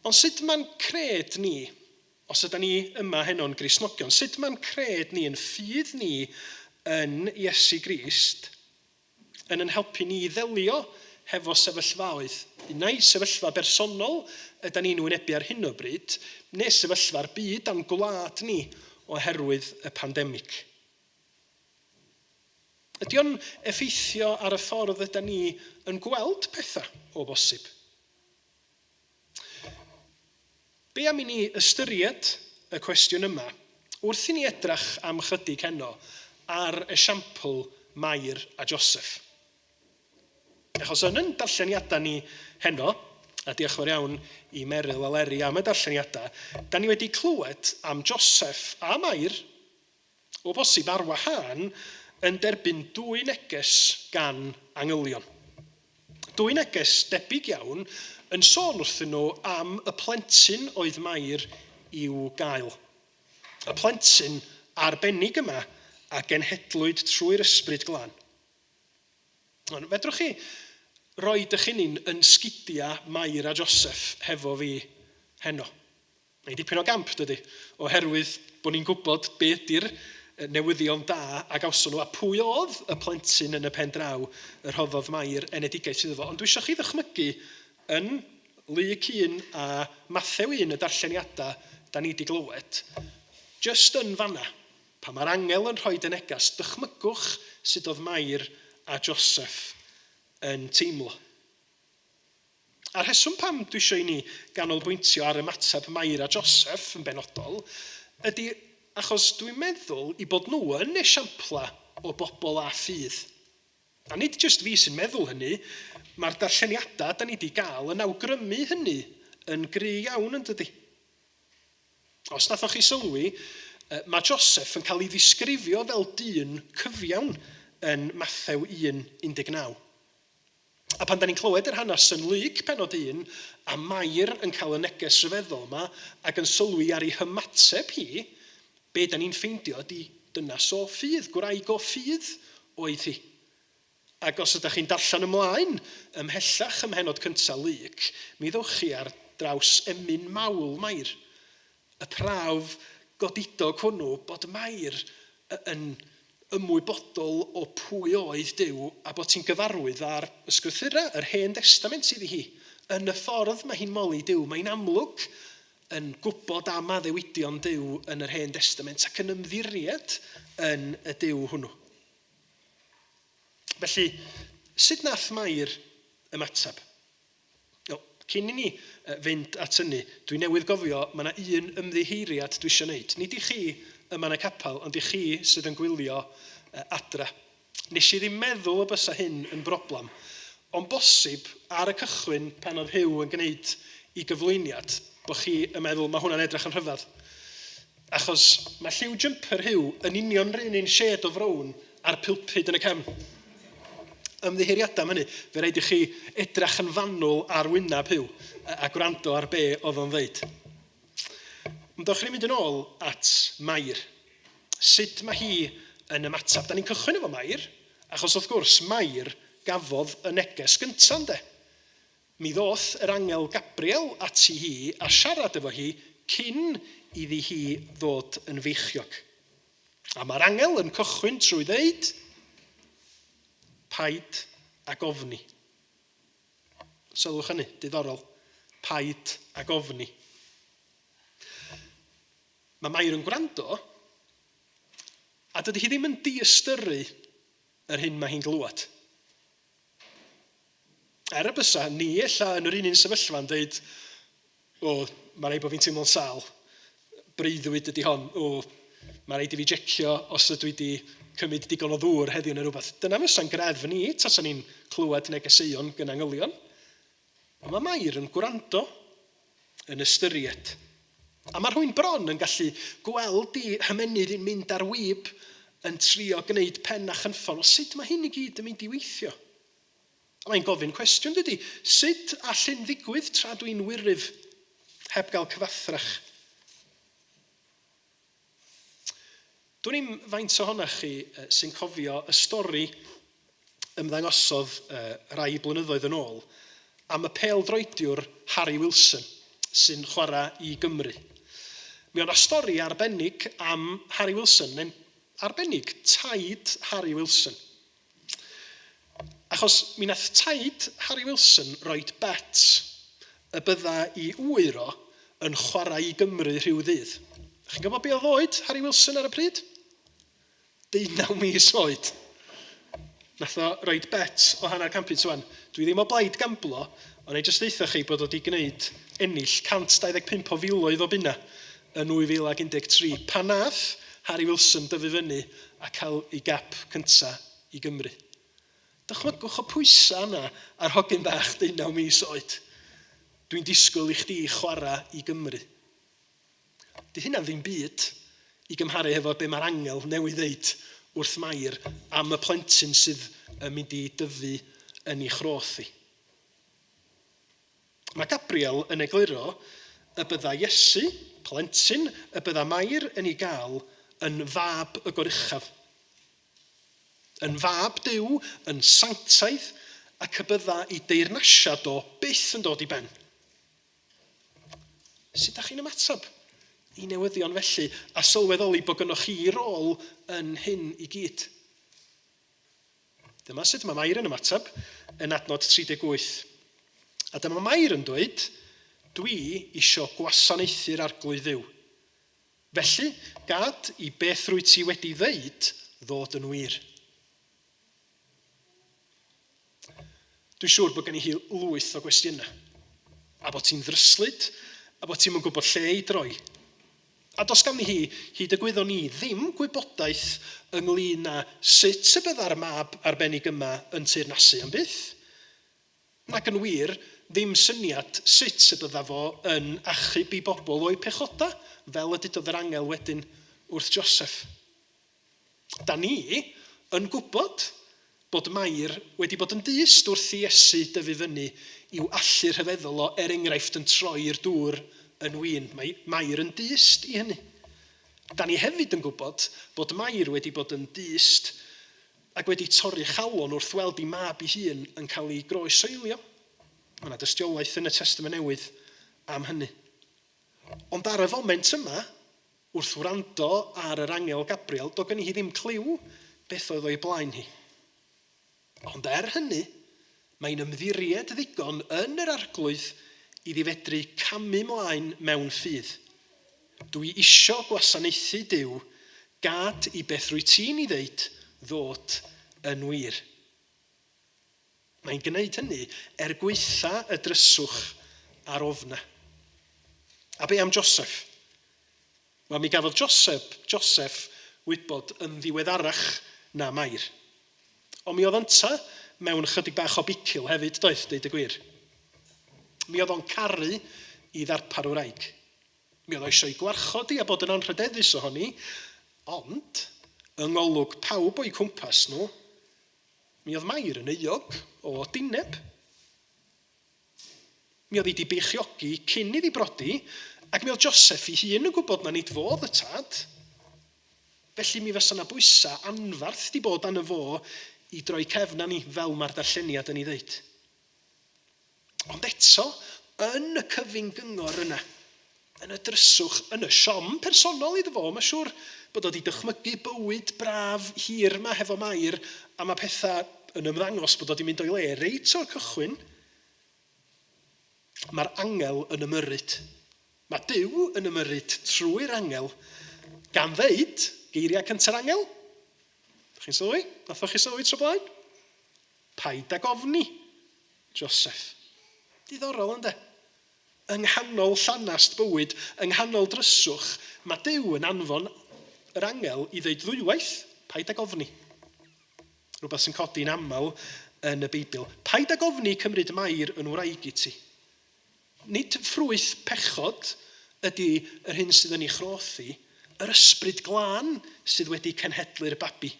Ond sut mae'n cred ni, os yda ni yma heno'n Gristnogion, sut mae'n cred ni, yn ffydd ni yn Iesu Grist, yn yn helpu ni i ddelio hefo sefyllfaoedd, unai sefyllfa bersonol yda ni'n wynebu ar hyn o bryd, neu sefyllfa'r byd a'n gwlad ni oherwydd y pandemig. Ydy o'n effeithio ar y ffordd yda ni yn gweld pethau, o bosib? Be am i ni ystyried y cwestiwn yma wrth i ni edrach am chydig heno ar esiampl Mair a Joseff? Achos yn yn darlleniadau ni heno, a diolch yn fawr iawn i Meryl a Leri am y darlleniadau, da ni wedi clywed am Joseff a Mair, o bosib ar wahân, yn derbyn dwy neges gan angylion. Dwy neges debyg iawn yn sôn wrthyn nhw am y plentyn oedd Mair i'w gael. Y plentyn arbennig yma a genhedlwyd trwy'r Ysbryd Glân. Ond fedrwch chi roi eich hunain yn sgidia Mair a Joseph hefo fi heno? Mae'n dipyn o gamp, dydy, oherwydd bod ni'n gwybod be ydy'r newyddion da a gawson nhw, a pwy oedd y plentyn yn y pen draw y rhoddodd Mair enedigaeth iddo fo. Ond dwi eisiau chi ddychmygu yn Luc 1 a Mathew 1 y darlleniadau da ni wedi glywed, jyst yn fanna, pan mae'r angel yn rhoi y negas, dychmygwch sut oedd Mair a Joseph yn teimlo. A'r rheswm pam dwi eisiau i ni ganolbwyntio ar ymateb Mair a Joseph yn benodol ydy achos dwi'n meddwl i bod nhw yn esiampla o bobl â ffydd. A nid jyst fi sy'n meddwl hynny, mae'r darlleniadau da ni wedi gael yn awgrymu hynny yn gry iawn, yn dydy. Os nathoch chi sylwi, mae Joseph yn cael ei ddisgrifio fel dyn cyfiawn yn Mathew 1:19. A pan da ni'n clywed yr hanes yn Luc pennod 1, a Mair yn cael y neges rhyfeddol yma ac yn sylwi ar ei hymateb hi, be da ni'n ffeindio ydy dynas o ffydd, gwraig o ffydd oedd hi. Ac os ydych chi'n darllen ymlaen ymhellach ym mhennod cyntaf Luc, mi ddowch chi ar draws emyn mawl Mair. Y prawf godidog hwnnw bod Mair yn ymwybodol o pwy oedd Duw a bod ti'n gyfarwydd â'r ysgrythurau, yr Hen Destament iddi hi. Yn y ffordd mae hi'n moli Duw, mae'n amlwg yn gwybod am addewidion Duw yn yr Hen Destament ac yn ymddiried yn y Duw hwnnw. Felly, sut nath Mair ymateb? No, cyn i ni fynd at hynny, dwi newydd gofio, mae yna un ymddiheuriad dwi eisiau gwneud. Nid i chi yma yn y capel, ond i chi sydd yn gwylio adra. Nes i ddim meddwl y bysa hyn yn broblem, ond bosib ar y cychwyn pan oedd Huw yn gwneud i gyflwyniad, bod chi yn meddwl mae hwnna'n edrych yn rhyfedd. Achos mae lliw jumper Huw yn union yr un shade o frown a'r pulpud yn y cefn. Ymddiheuriadau am hynny, fe raid i chi edrach yn fanwl ar wyneb Huw a gwrando ar be oedd o'n ddeud. Ond dewch ni mynd yn ôl at Mair. Sut mae hi yn ymateb? Da ni'n cychwyn efo Mair, achos wrth gwrs Mair gafodd y neges gyntaf, ynde? Mi ddoth yr angel Gabriel ati hi a siarad efo hi cyn iddi hi ddod yn feichiog. A mae'r angel yn cychwyn trwy ddeud, paid ag ofni. Sylwch hynny, diddorol. Paid ag ofni. Mae Mair yn gwrando, a dydy hi ddim yn diystyru yr hyn mae hi'n glywed. Er y bysa, ni ella yn yr un sefyllfa yn dweud, o, mae rhaid bod fi'n teimlo'n sâl, breuddwyd ydy hon, o, mae rhaid i fi jecio os ydw i wedi cymryd digon o ddŵr heddiw neu rhywbeth. Dyna fysa'n greddf ni, tasa ni'n clywed negeseuon gan angylion. Ond mae Mair yn gwrando, yn ystyried. A mae rhywun bron yn gallu gweld i hymennydd yn mynd ar wib yn trio gwneud pen a chynffon. O, sut mae hyn i gyd yn mynd i weithio? A mae'n gofyn cwestiwn, dydy. Sut all hyn ddigwydd tra dwi'n wyryf heb gael cyfathrach? Dwn i'm faint ohonoch chi sy'n cofio y stori ymddangosodd rai blynyddoedd yn ôl am y pêl-droediwr Harry Wilson sy'n chwarae i Gymru. Mi oedd 'na stori arbennig am Harry Wilson, neu'n arbennig taid Harry Wilson. Achos mi nath taid Harry Wilson roid bet y bydda i ŵyr o yn chwarae i Gymru rhyw ddydd. Chi'n gwybod be oedd oed Harry Wilson ar y pryd? 19 mis oed. Nath o roid bet o hanner can punt wan. Dwi ddim o blaid gamblo, ond na i jyst deutha chi bod o wedi gwneud ennill 125 o filoedd o bunna yn 2013 pan nath Harry Wilson dyfu fyny a cael ei gap cynta i Gymru. Dychmygwch y pwysau yna ar hogyn bach 19 mis oed. Dwi'n disgwyl i chdi chwarae i Gymru. Di hynna ddim byd i gymharu efo be mae'r angel newydd ddeud wrth Mair am y plentyn sydd yn mynd i dyfu yn ei chroth hi. Mae Gabriel yn egluro y bydda Iesu, plentyn y bydda Mair yn ei gael, yn fab y goruchaf. Yn fab Duw, yn sanctaidd, ac y bydda i deyrnasiad o byth yn dod i ben. Sut ydych chi'n ymateb i newyddion felly a sylweddoli bod gynnwch chi rôl yn hyn i gyd? Dyma sut mae Mair yn ymateb yn adnod 38. A dyma Mair yn dweud, dwi isio gwasanaethu'r arglwydd Dduw. Felly, gad i beth rwyt ti wedi ddeud ddod yn wir. Dwi'n siŵr bod gen i hi lwyth o gwestiynau. A bod ti'n ddryslyd, a bod ti'm yn gwybod lle i droi. A does ganddi hi, hyd y gwyddwn i, ddim gwybodaeth ynglyn â sut y bydda'r mab arbennig yma yn teyrnasu am byth. Nac yn wir, ddim syniad sut y bydda fo yn achub ei bobl o'u pechodau, fel y dudodd yr angel wedyn wrth Joseff. Da ni yn gwybod bod Mair wedi bod yn dyst wrth i Iesu dyfu fyny i'w allu rhyfeddol o, er enghraifft, yn troi'r dŵr yn win. Mae Mair yn dyst i hynny. Da ni hefyd yn gwybod bod Mair wedi bod yn dyst ac wedi torri chalon wrth weld ei mab ei hun yn cael ei groeshoelio. Mae yna dystiolaeth yn y Testament Newydd am hynny. Ond ar y foment yma, wrth wrando ar yr angel Gabriel, doedd gen hi ddim cliw beth oedd o'i blaen hi. Ond er hynny, mae'n ymddiried ddigon yn yr Arglwydd iddi fedru camu mlaen mewn ffydd. Dw i isio gwasanaethu Duw, gad i beth rwyt ti'n ei ddeud ddod yn wir. Mae'n gwneud hynny er gwaetha y dryswch a'r ofna. A be am Joseph? Wel, mi gafodd Joseph, Joseph wybod yn ddiweddarach na Mair. Ond mi oedd ynta mewn chydig bach o bicil hefyd, doedd, deud y gwir. Mi oedd o'n caru i ddarpar wraig. Mi oedd o eisiau ei gwarchod hi a bod yn anrhydeddus ohoni, ond yng ngolwg pawb o'i cwmpas nhw, Mi oedd Mair yn euog o dineb. Mi oedd hi 'di beichiogi cyn iddi brodi, ac mi oedd Joseff ei hun yn gwybod na nid fo oedd y tad. Felly mi fysa 'na bwysau anferth 'di bod arno fo i droi cefn arni, fel mae'r darlleniad yn ei ddeud. Ond eto, yn y cyfyng gyngor yna, yn y dryswch, yn y siom personol iddo fo, mae'n siŵr bod o wedi dychmygu bywyd braf hir yma hefo Mair, a mae pethau yn ymddangos bod o wedi mynd o'i le reit o'r cychwyn. Mae'r angel yn ymyrryd. Mae Duw yn ymyrryd trwy'r angel, gan ddeud, geiriau cynta'r angel, Chi'n sylwi? Nathoch chi sylwi tro blaen? Paid ag ofni, Joseph. Diddorol, ynde? Yng nghanol llanast bywyd, yng nghanol dryswch, mae Duw yn anfon yr angel i ddeud ddwywaith, paid ag ofni. Rhywbeth sy'n codi'n aml yn y Beibl. Paid ag ofni cymryd Mair yn wraig i ti. Nid ffrwyth pechod ydy yr hyn sydd yn ei chroth hi, yr ysbryd glân sydd wedi cenhedlu'r babi.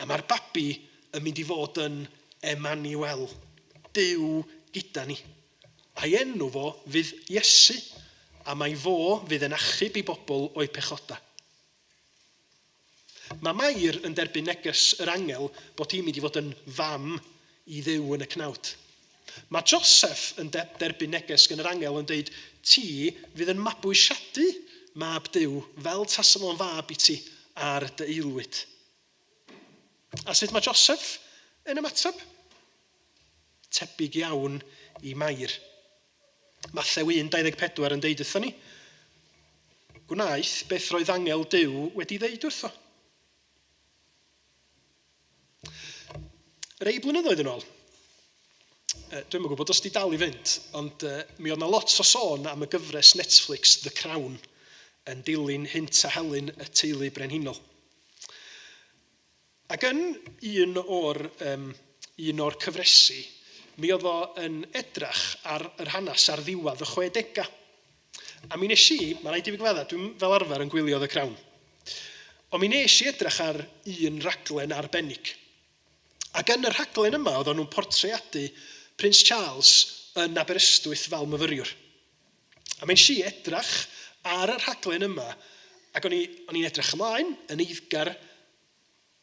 A mae'r babi yn mynd i fod yn Emaniwel, Duw gyda ni. A'i enw fo fydd Iesu, a mai fo fydd yn achub ei bobl o'u pechodau. Mae Mair yn derbyn neges yr angel bod hi'n mynd i fod yn fam i Dduw yn y cnawd. Mae Joseff yn derbyn neges gan yr angel yn deud, Ti fydd yn mabwysiadu mab Duw fel tasa fo'n fab i ti ar dy aelwyd. A sut mae Joseff yn ymateb? Tebyg iawn i Mair. Mathew 1, 24 yn deud wrthon ni, Gwnaeth beth roedd angel Duw wedi ddeud wrtho. Rei blynyddoedd yn ôl, dwi'm yn gwybod os di dal i fynd, ond mi oedd 'na lot o sôn am y gyfres Netflix The Crown yn dilyn hynt a helynt y teulu brenhinol. Ac yn un o'r, um, un o'r cyfresi, mi oedd o yn edrach ar yr hanes ar ddiwedd y chwedegau. A mi nes i, mae rhaid i fi gyfadda, dwi'n fel arfer yn gwylio The Crown. Ond mi nes i edrych ar un raglen arbennig. Ac yn y rhaglen yma, oedden nhw'n portreadu Prince Charles yn Aberystwyth fel myfyriwr. A mae'n si edrych ar y rhaglen yma, ac o'n i'n edrych ymlaen, yn eiddgar,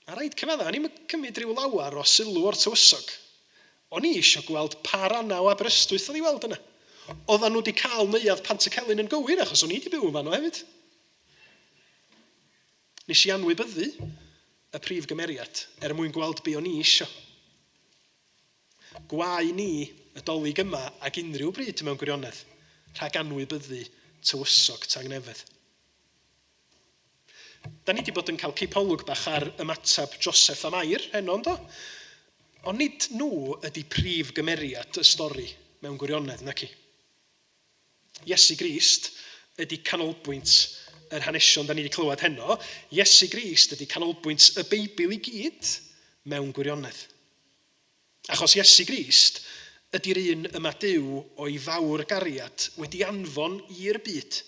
a rhaid cyfadda, o'n i'n cymryd rhyw lawar o sylw o'r tywysog. O'n i eisiau gweld pa rannau o Aberystwyth oedd i weld yna. Oedden nhw wedi cael neuadd Pantycelyn yn gywir, achos o'n i wedi byw yn fanno hefyd. Nes i anwybyddu y prif gymeriad er mwyn gweld be o'n i isio. Gwae ni y Dolig yma ac unrhyw bryd mewn gwirionedd, rhag anwybyddu tywysog tangnefedd. Da ni wedi bod yn cael cipolwg bach ar ymateb Joseph a Mair heno, yndo? Ond nid nhw ydy prif gymeriad y stori mewn gwirionedd, naci? Iesu Grist ydy canolbwynt yr hanesion da ni wedi clywed heno. Iesu Grist ydy canolbwynt y Beibl i gyd mewn gwirionedd. Achos Iesu Grist ydy'r un y mae Duw o'i fawr gariad wedi anfon i'r byd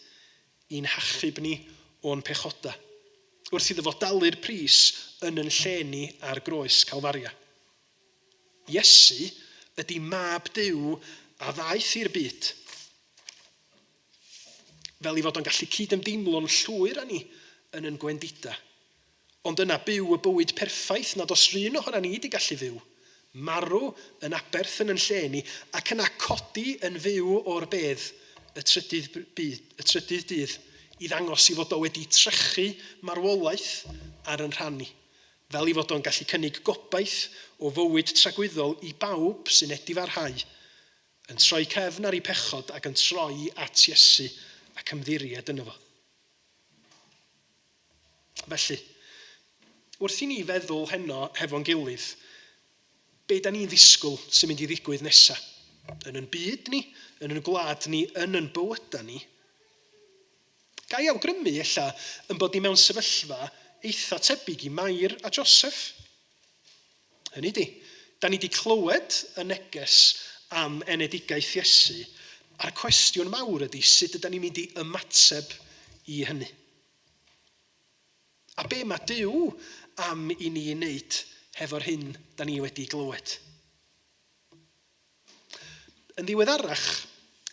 i'n hachub ni o'n pechoda, wrth iddo fo dalu'r pris yn yn lle ni ar groes Calfaria. Iesu ydy mab Duw a ddaeth i'r byd, fel ei fod o'n gallu cydymdeimlo'n llwyr â ni yn yn gwendida. Ond yna byw y bywyd perffaith nad oes run ohonan ni wedi gallu fyw. Marw yn aberth yn yn lle ni, ac yna codi yn fyw o'r bedd y trydydd, byd, y trydydd dydd i ddangos i fod o wedi trechu marwolaeth ar yn rhan ni, fel i fod o'n gallu cynnig gobaith o fywyd tragwyddol i bawb sy'n edifarhau, yn troi cefn ar ei pechod ac yn troi at Iesu ac ymddiried yno fo. Felly, wrth i ni feddwl heno hefo'n gilydd, be da ni'n ddisgwyl sy'n mynd i ddigwydd nesa? Yn yn byd ni, yn yn gwlad ni, yn yn bywydau ni. Ga i awgrymu ella yn bod ni mewn sefyllfa eitha tebyg i Mair a Joseph. Hynny di, da ni wedi clywed y neges am enedigaeth Iesu, a'r cwestiwn mawr ydy sut ydy ni'n mynd i ymateb i hynny. A be mae Duw am i ni wneud hefo'r hyn da ni wedi glywed? Yn ddiweddarach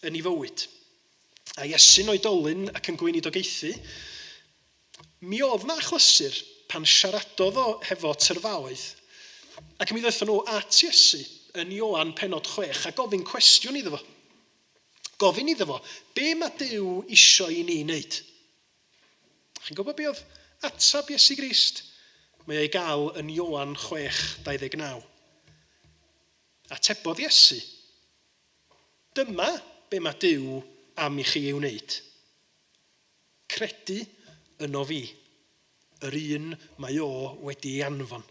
yn ei fywyd, a Iesu'n oedolyn ac yn gweinidogaethu, mi oedd na achlysur pan siaradodd o hefo tyrfaoedd, ac mi ddaethon nhw at Iesu yn Ioan penod 6 a gofyn cwestiwn iddo fo. Gofyn iddo fo, be mae Duw isio i ni wneud? Chi'n gwybod be oedd atab Iesu Grist? Mae o'i gael yn Ioan 6:29. Atebodd Iesu, dyma be mae Duw am i chi ei wneud. Credu yno fi, yr un mae o wedi ei anfon.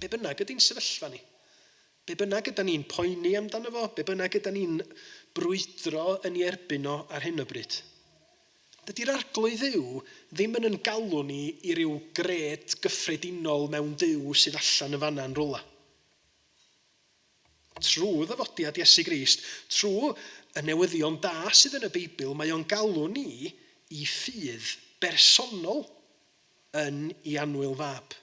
Be bynnag ydy'n sefyllfa ni, be bynnag ydy ni'n poeni amdano fo, be bynnag ydy ni'n brwydro yn ei erbyn o ar hyn o bryd. Dydy'r Arglwydd Dduw ddim yn yn galw ni i ryw gred gyffredinol mewn Duw sydd allan yn fanna yn rwla. Trwy ddyfodiad Iesu Grist, trwy y newyddion da sydd yn y Beibl, mae o'n galw ni i ffydd bersonol yn ei annwyl fab.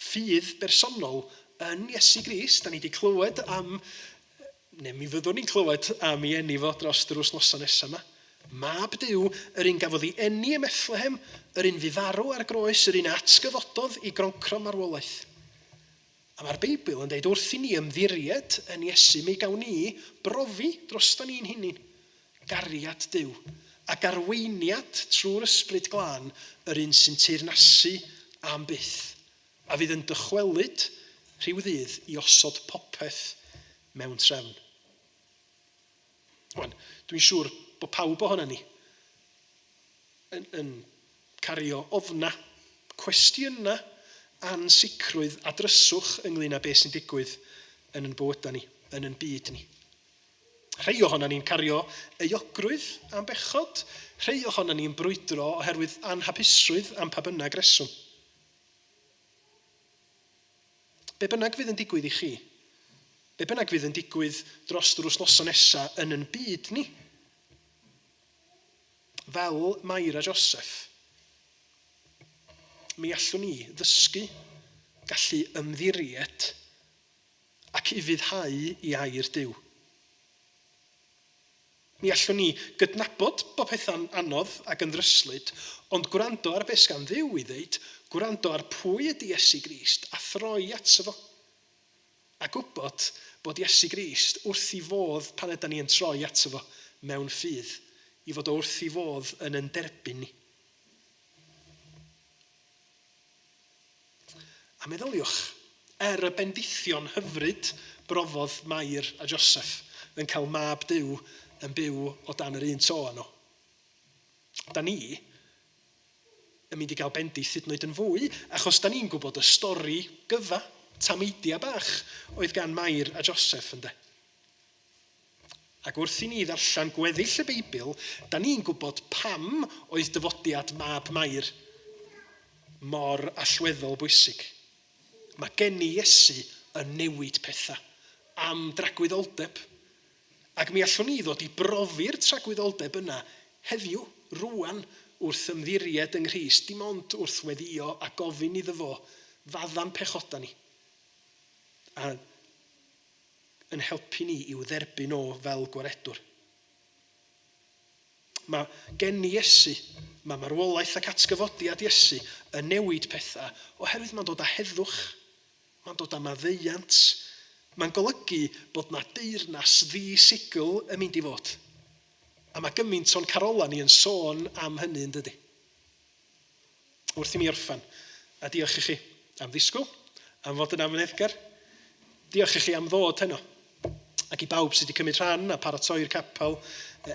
Ffydd bersonol yn Iesu Grist. Da ni wedi clywed am, neu mi fyddwn ni'n clywed am ei eni fo dros yr wythnosau nesaf yma. Mab Duw, yr un gafodd ei eni ym Methlehem, yr un fu farw ar groes, yr un atgyfododd i groncro marwolaeth. A mae'r Beibl yn dweud wrth i ni ymddiried yn Iesu, mi gawn ni brofi drosto ni'n hunain gariad Duw ac arweiniad trwy'r Ysbryd Glân, yr un sy'n teyrnasu am byth, a fydd yn dychwelyd rhyw ddydd i osod popeth mewn trefn. Wan, dwi'n siŵr bod pawb ohono ni yn cario ofna, cwestiynau, ansicrwydd a dryswch ynglyn â beth sy'n digwydd yn ein bywydau ni, yn ein byd ni. Rhai ohono ni'n cario euogrwydd am bechod, rhai ohono ni'n brwydro oherwydd anhapusrwydd am pa bynnag reswm. Be bynnag fydd yn digwydd i chi, be bynnag fydd yn digwydd dros yr wythnosau nesaf yn yn byd ni, fel Mair a Joseph, mi allwn ni ddysgu, gallu ymddiried ac ufuddhau i air Duw. Mi allwn ni gydnabod bod pethau'n anodd ac yn ddryslyd, ond gwrando ar beth sgan Dduw i ddeud, gwrando ar pwy ydy Iesu Grist a throi ato fo. A gwybod bod Iesu Grist wrth ei fodd pan ydan ni yn troi ato fo mewn ffydd, i fod o wrth ei fodd yn yn derbyn ni. A meddyliwch, er y bendithion hyfryd brofodd Mair a Joseph yn cael mab Duw yn byw o dan yr un to â nhw. Da ni yn mynd i gael bendith hyd yn oed yn fwy, achos da ni'n gwybod y stori gyfa, tameidia bach, oedd gan Mair a Joseph, ynde. Ac wrth i ni ddarllen gweddill y Beibl, da ni'n gwybod pam oedd dyfodiad mab Mair mor allweddol bwysig. Mae geni Iesu yn newid pethau am dragwyddoldeb. Ac mi allwn ni ddod i brofi'r tragwyddoldeb yna heddiw, rŵan, wrth ymddiried yng Nghrist, dim ond wrth weddïo a gofyn iddo fo fadda'n pechoda ni. A yn helpu ni i'w dderbyn o fel gwaredwr. Mae geni Iesu, mae marwolaeth ac atgyfodiad Iesu yn newid pethau oherwydd mae'n dod â heddwch, mae'n dod â maddeuant, mae'n golygu bod 'na deyrnas ddi-sigl yn mynd i fod. A mae gymaint o'n carolau ni yn sôn am hynny, yn dydy? Wrth i mi orffen, a diolch i chi am ddisgwyl, am fod yn amyneddgar. Diolch i chi am ddod heno, ac i bawb sydd wedi cymryd rhan a paratoi'r capel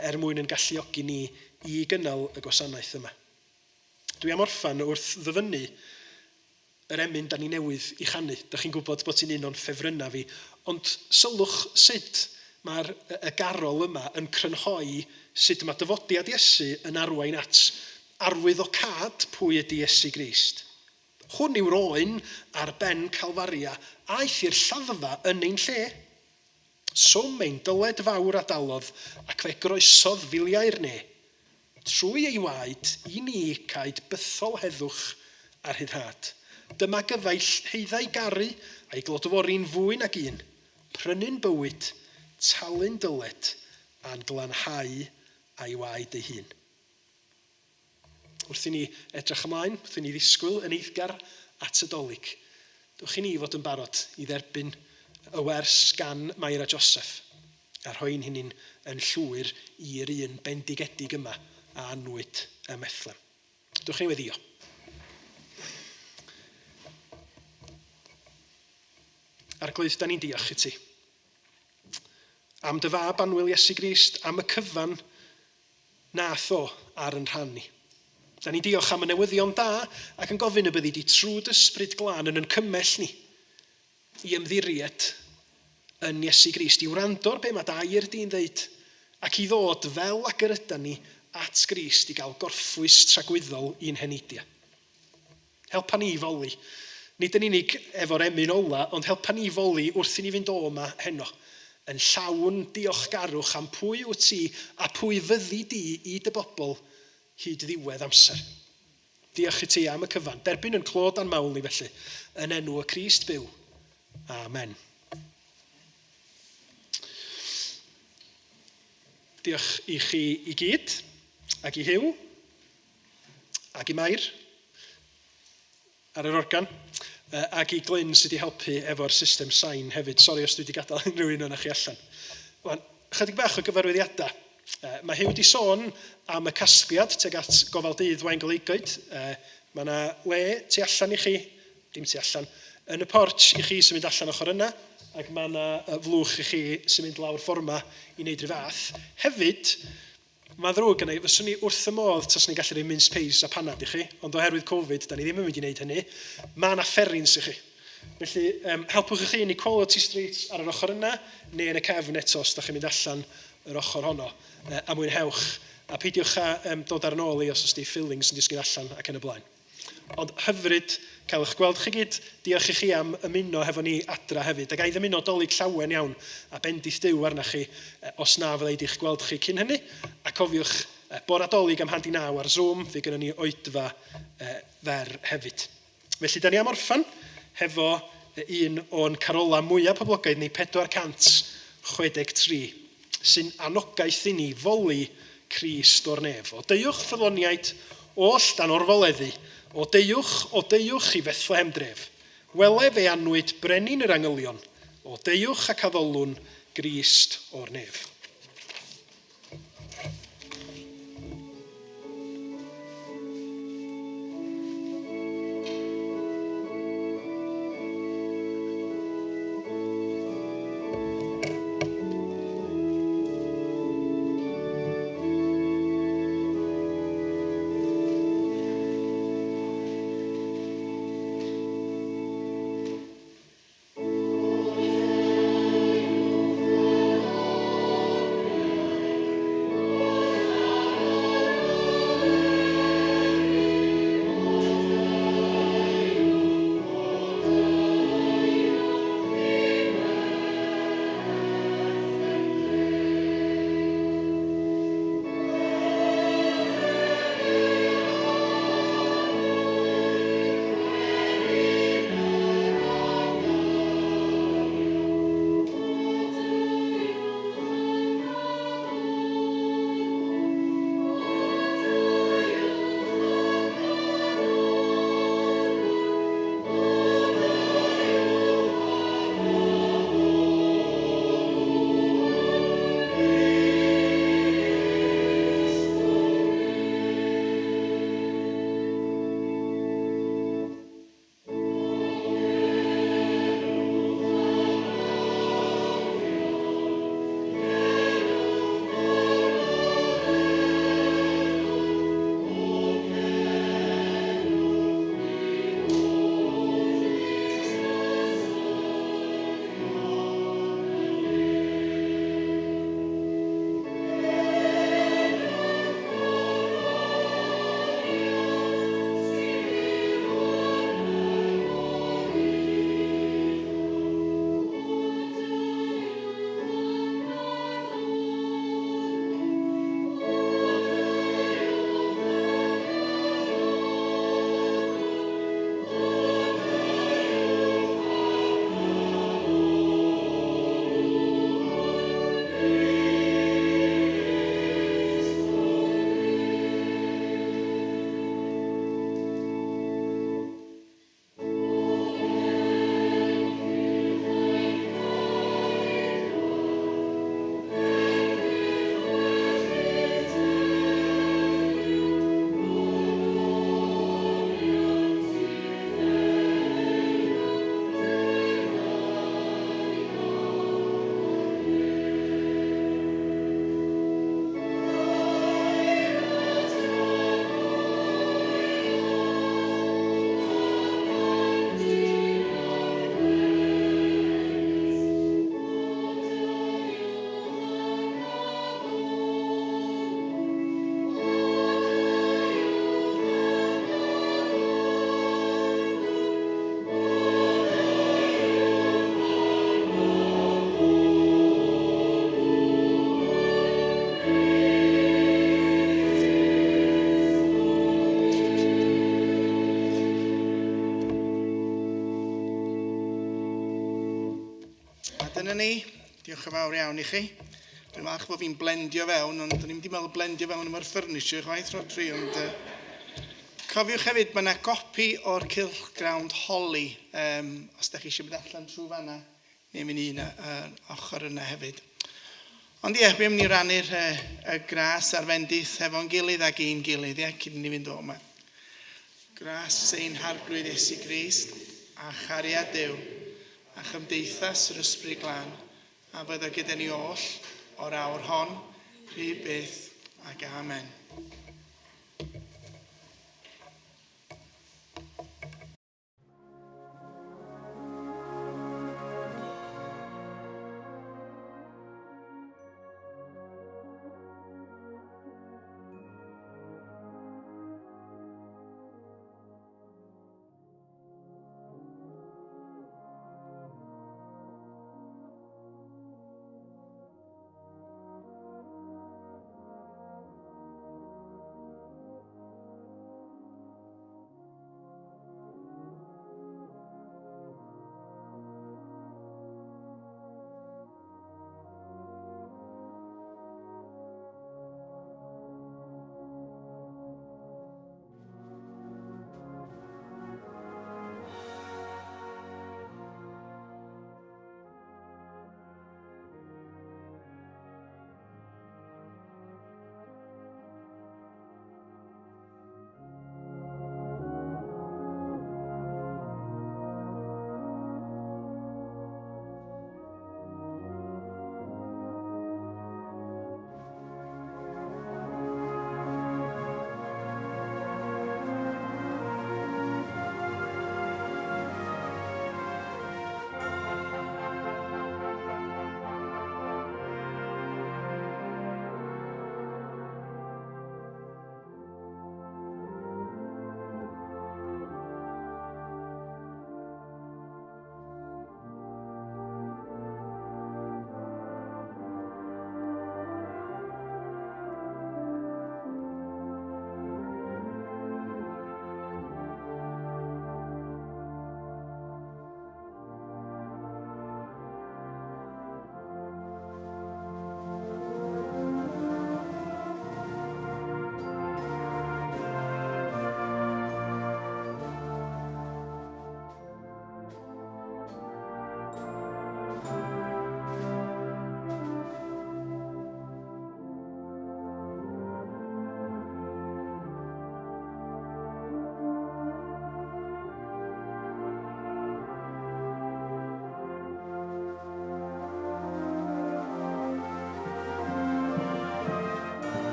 er mwyn yn galluogi ni i gynnal y gwasanaeth yma. Dwi am orffen wrth ddyfynnu yr emyn da ni newydd i chanu. Da chi'n gwybod bod ti'n un o'n ffefrynnau fi, ond sylwch sut mae'r y garol yma yn crynhoi sut mae dyfodiad Iesu yn arwain at arwyddocâd pwy ydy Iesu Grist. Hwn yw'r oen ar ben Calfaria aeth i'r lladdfa yn ein lle. Swm ein dyled fawr a dalodd, ac fe groesodd filiau'r ne. Trwy ei waed, i ni caed bythol heddwch a rhyddhad. Dyma gyfaill haeddai garu, a'i glodfori'n fwy nag un. Prynu'n bywyd, talu'n dyled, a'n glanhau â'i waed ei hun. Wrth i ni edrych ymlaen, wrth i ni ddisgwyl yn eiddgar at y Dolig, dewch i ni fod yn barod i dderbyn y wers gan Mair a Joseph a rhoi'n hunain yn llwyr i'r un bendigedig yma a anwyd ym Methlem. Dewch i ni weddïo. Arglwydd, da ni'n diolch i ti. Am dy fab annwyl Iesu Grist, am y cyfan nath o ar yn rhan ni. Da ni'n diolch am y newyddion da ac yn gofyn y byddi di trwy dy Ysbryd Glân yn yn cymell ni i ymddiried yn Iesu Grist, i wrando ar be mae dy air di'n ddeud ac i ddod fel ag yr ydan ni at Grist i gael gorffwys tragwyddol i'n heneidiau. Helpa ni i foli. Nid yn unig efo'r emyn ola, ond helpa ni i foli wrth i ni fynd o 'ma heno, yn llawn diolchgarwch am pwy wyt ti a pwy fyddi di i dy bobl hyd ddiwedd amser. Diolch i ti am y cyfan. Derbyn yn clod a'n mawl ni felly, yn enw y Crist byw. Amen. Diolch i chi i gyd, ac i Huw, ac i Mair ar yr organ, ac i Glyn sydd wedi helpu efo'r system sain hefyd. Sori os dwi wedi gadael unrhyw un o'na chi allan. Wan, chydig bach o gyfarwyddiadau. Mae Huw wedi sôn am y casgliad tuag at gofal dydd Waun Goleugoed. Mae yna le tu allan i chi, dim tu allan, yn y porch i chi sy'n mynd allan ochr yna, ac mae yna flwch i chi sy'n mynd lawr ffordd yma i wneud rhyw fath. Hefyd, Mae'n ddrwg gynna i, fyswn i wrth y modd taswn i'n gallu rhoi mince pies a panad i chi, ond oherwydd Covid, da ni ddim yn mynd i wneud hynny. Mae 'na fferins i chi. Felly, helpwch eich hun i Quality Street ar yr ochr yna, neu yn y cefn eto os da chi'n mynd allan yr ochr honno, a mwynhewch. A peidiwch â dod ar yn ôl i os oes 'di fillings yn disgyn allan ac yn y blaen. Ond hyfryd cael eich gweld chi gyd. Diolch i chi am ymuno hefo ni adra hefyd. A ga i ddymuno Dolig llawen iawn a bendith Duw arna chi os na fydda i 'di'ch gweld chi cyn hynny. A cofiwch, Bore Dolig am 8:30 ar Zoom, fe gynnon ni oedfa fer hefyd. Felly, da ni am orffan hefo un o'n carola mwyaf poblogaidd ni, 463, sy'n anogaeth i ni foli Crist o'r nef. O deuwch ffyddloniaid, oll dan orfoleddu, o deuwch, o deuwch i Fethlehem dref. Wele fe anwyd brenin yr angylion, o deuwch ac addolwn Grist o'r nef. Dyna ni. Diolch yn fawr iawn i chi. Dwi'n falch bod fi'n blendio fewn, ond o'n i'm wedi meddwl blendio fewn efo'r furniture chwaith, Rhodri, ond cofiwch hefyd, mae yna gopi o'r cylchgrawn Holi, os da chi eisiau mynd allan trwy fanna, neu mynd un ar ochr yna hefyd. Ond ie, mi am ni rannu'r y gras a'r fendith efo'n gilydd ac ein gilydd, ie, cyn i ni fynd o yma. Gras ein Harglwydd Iesu Grist a chariad Duw a chymdeithas yr Ysbryd Glân, a fydda gyda ni oll o'r awr hon, hyd byth ac amen.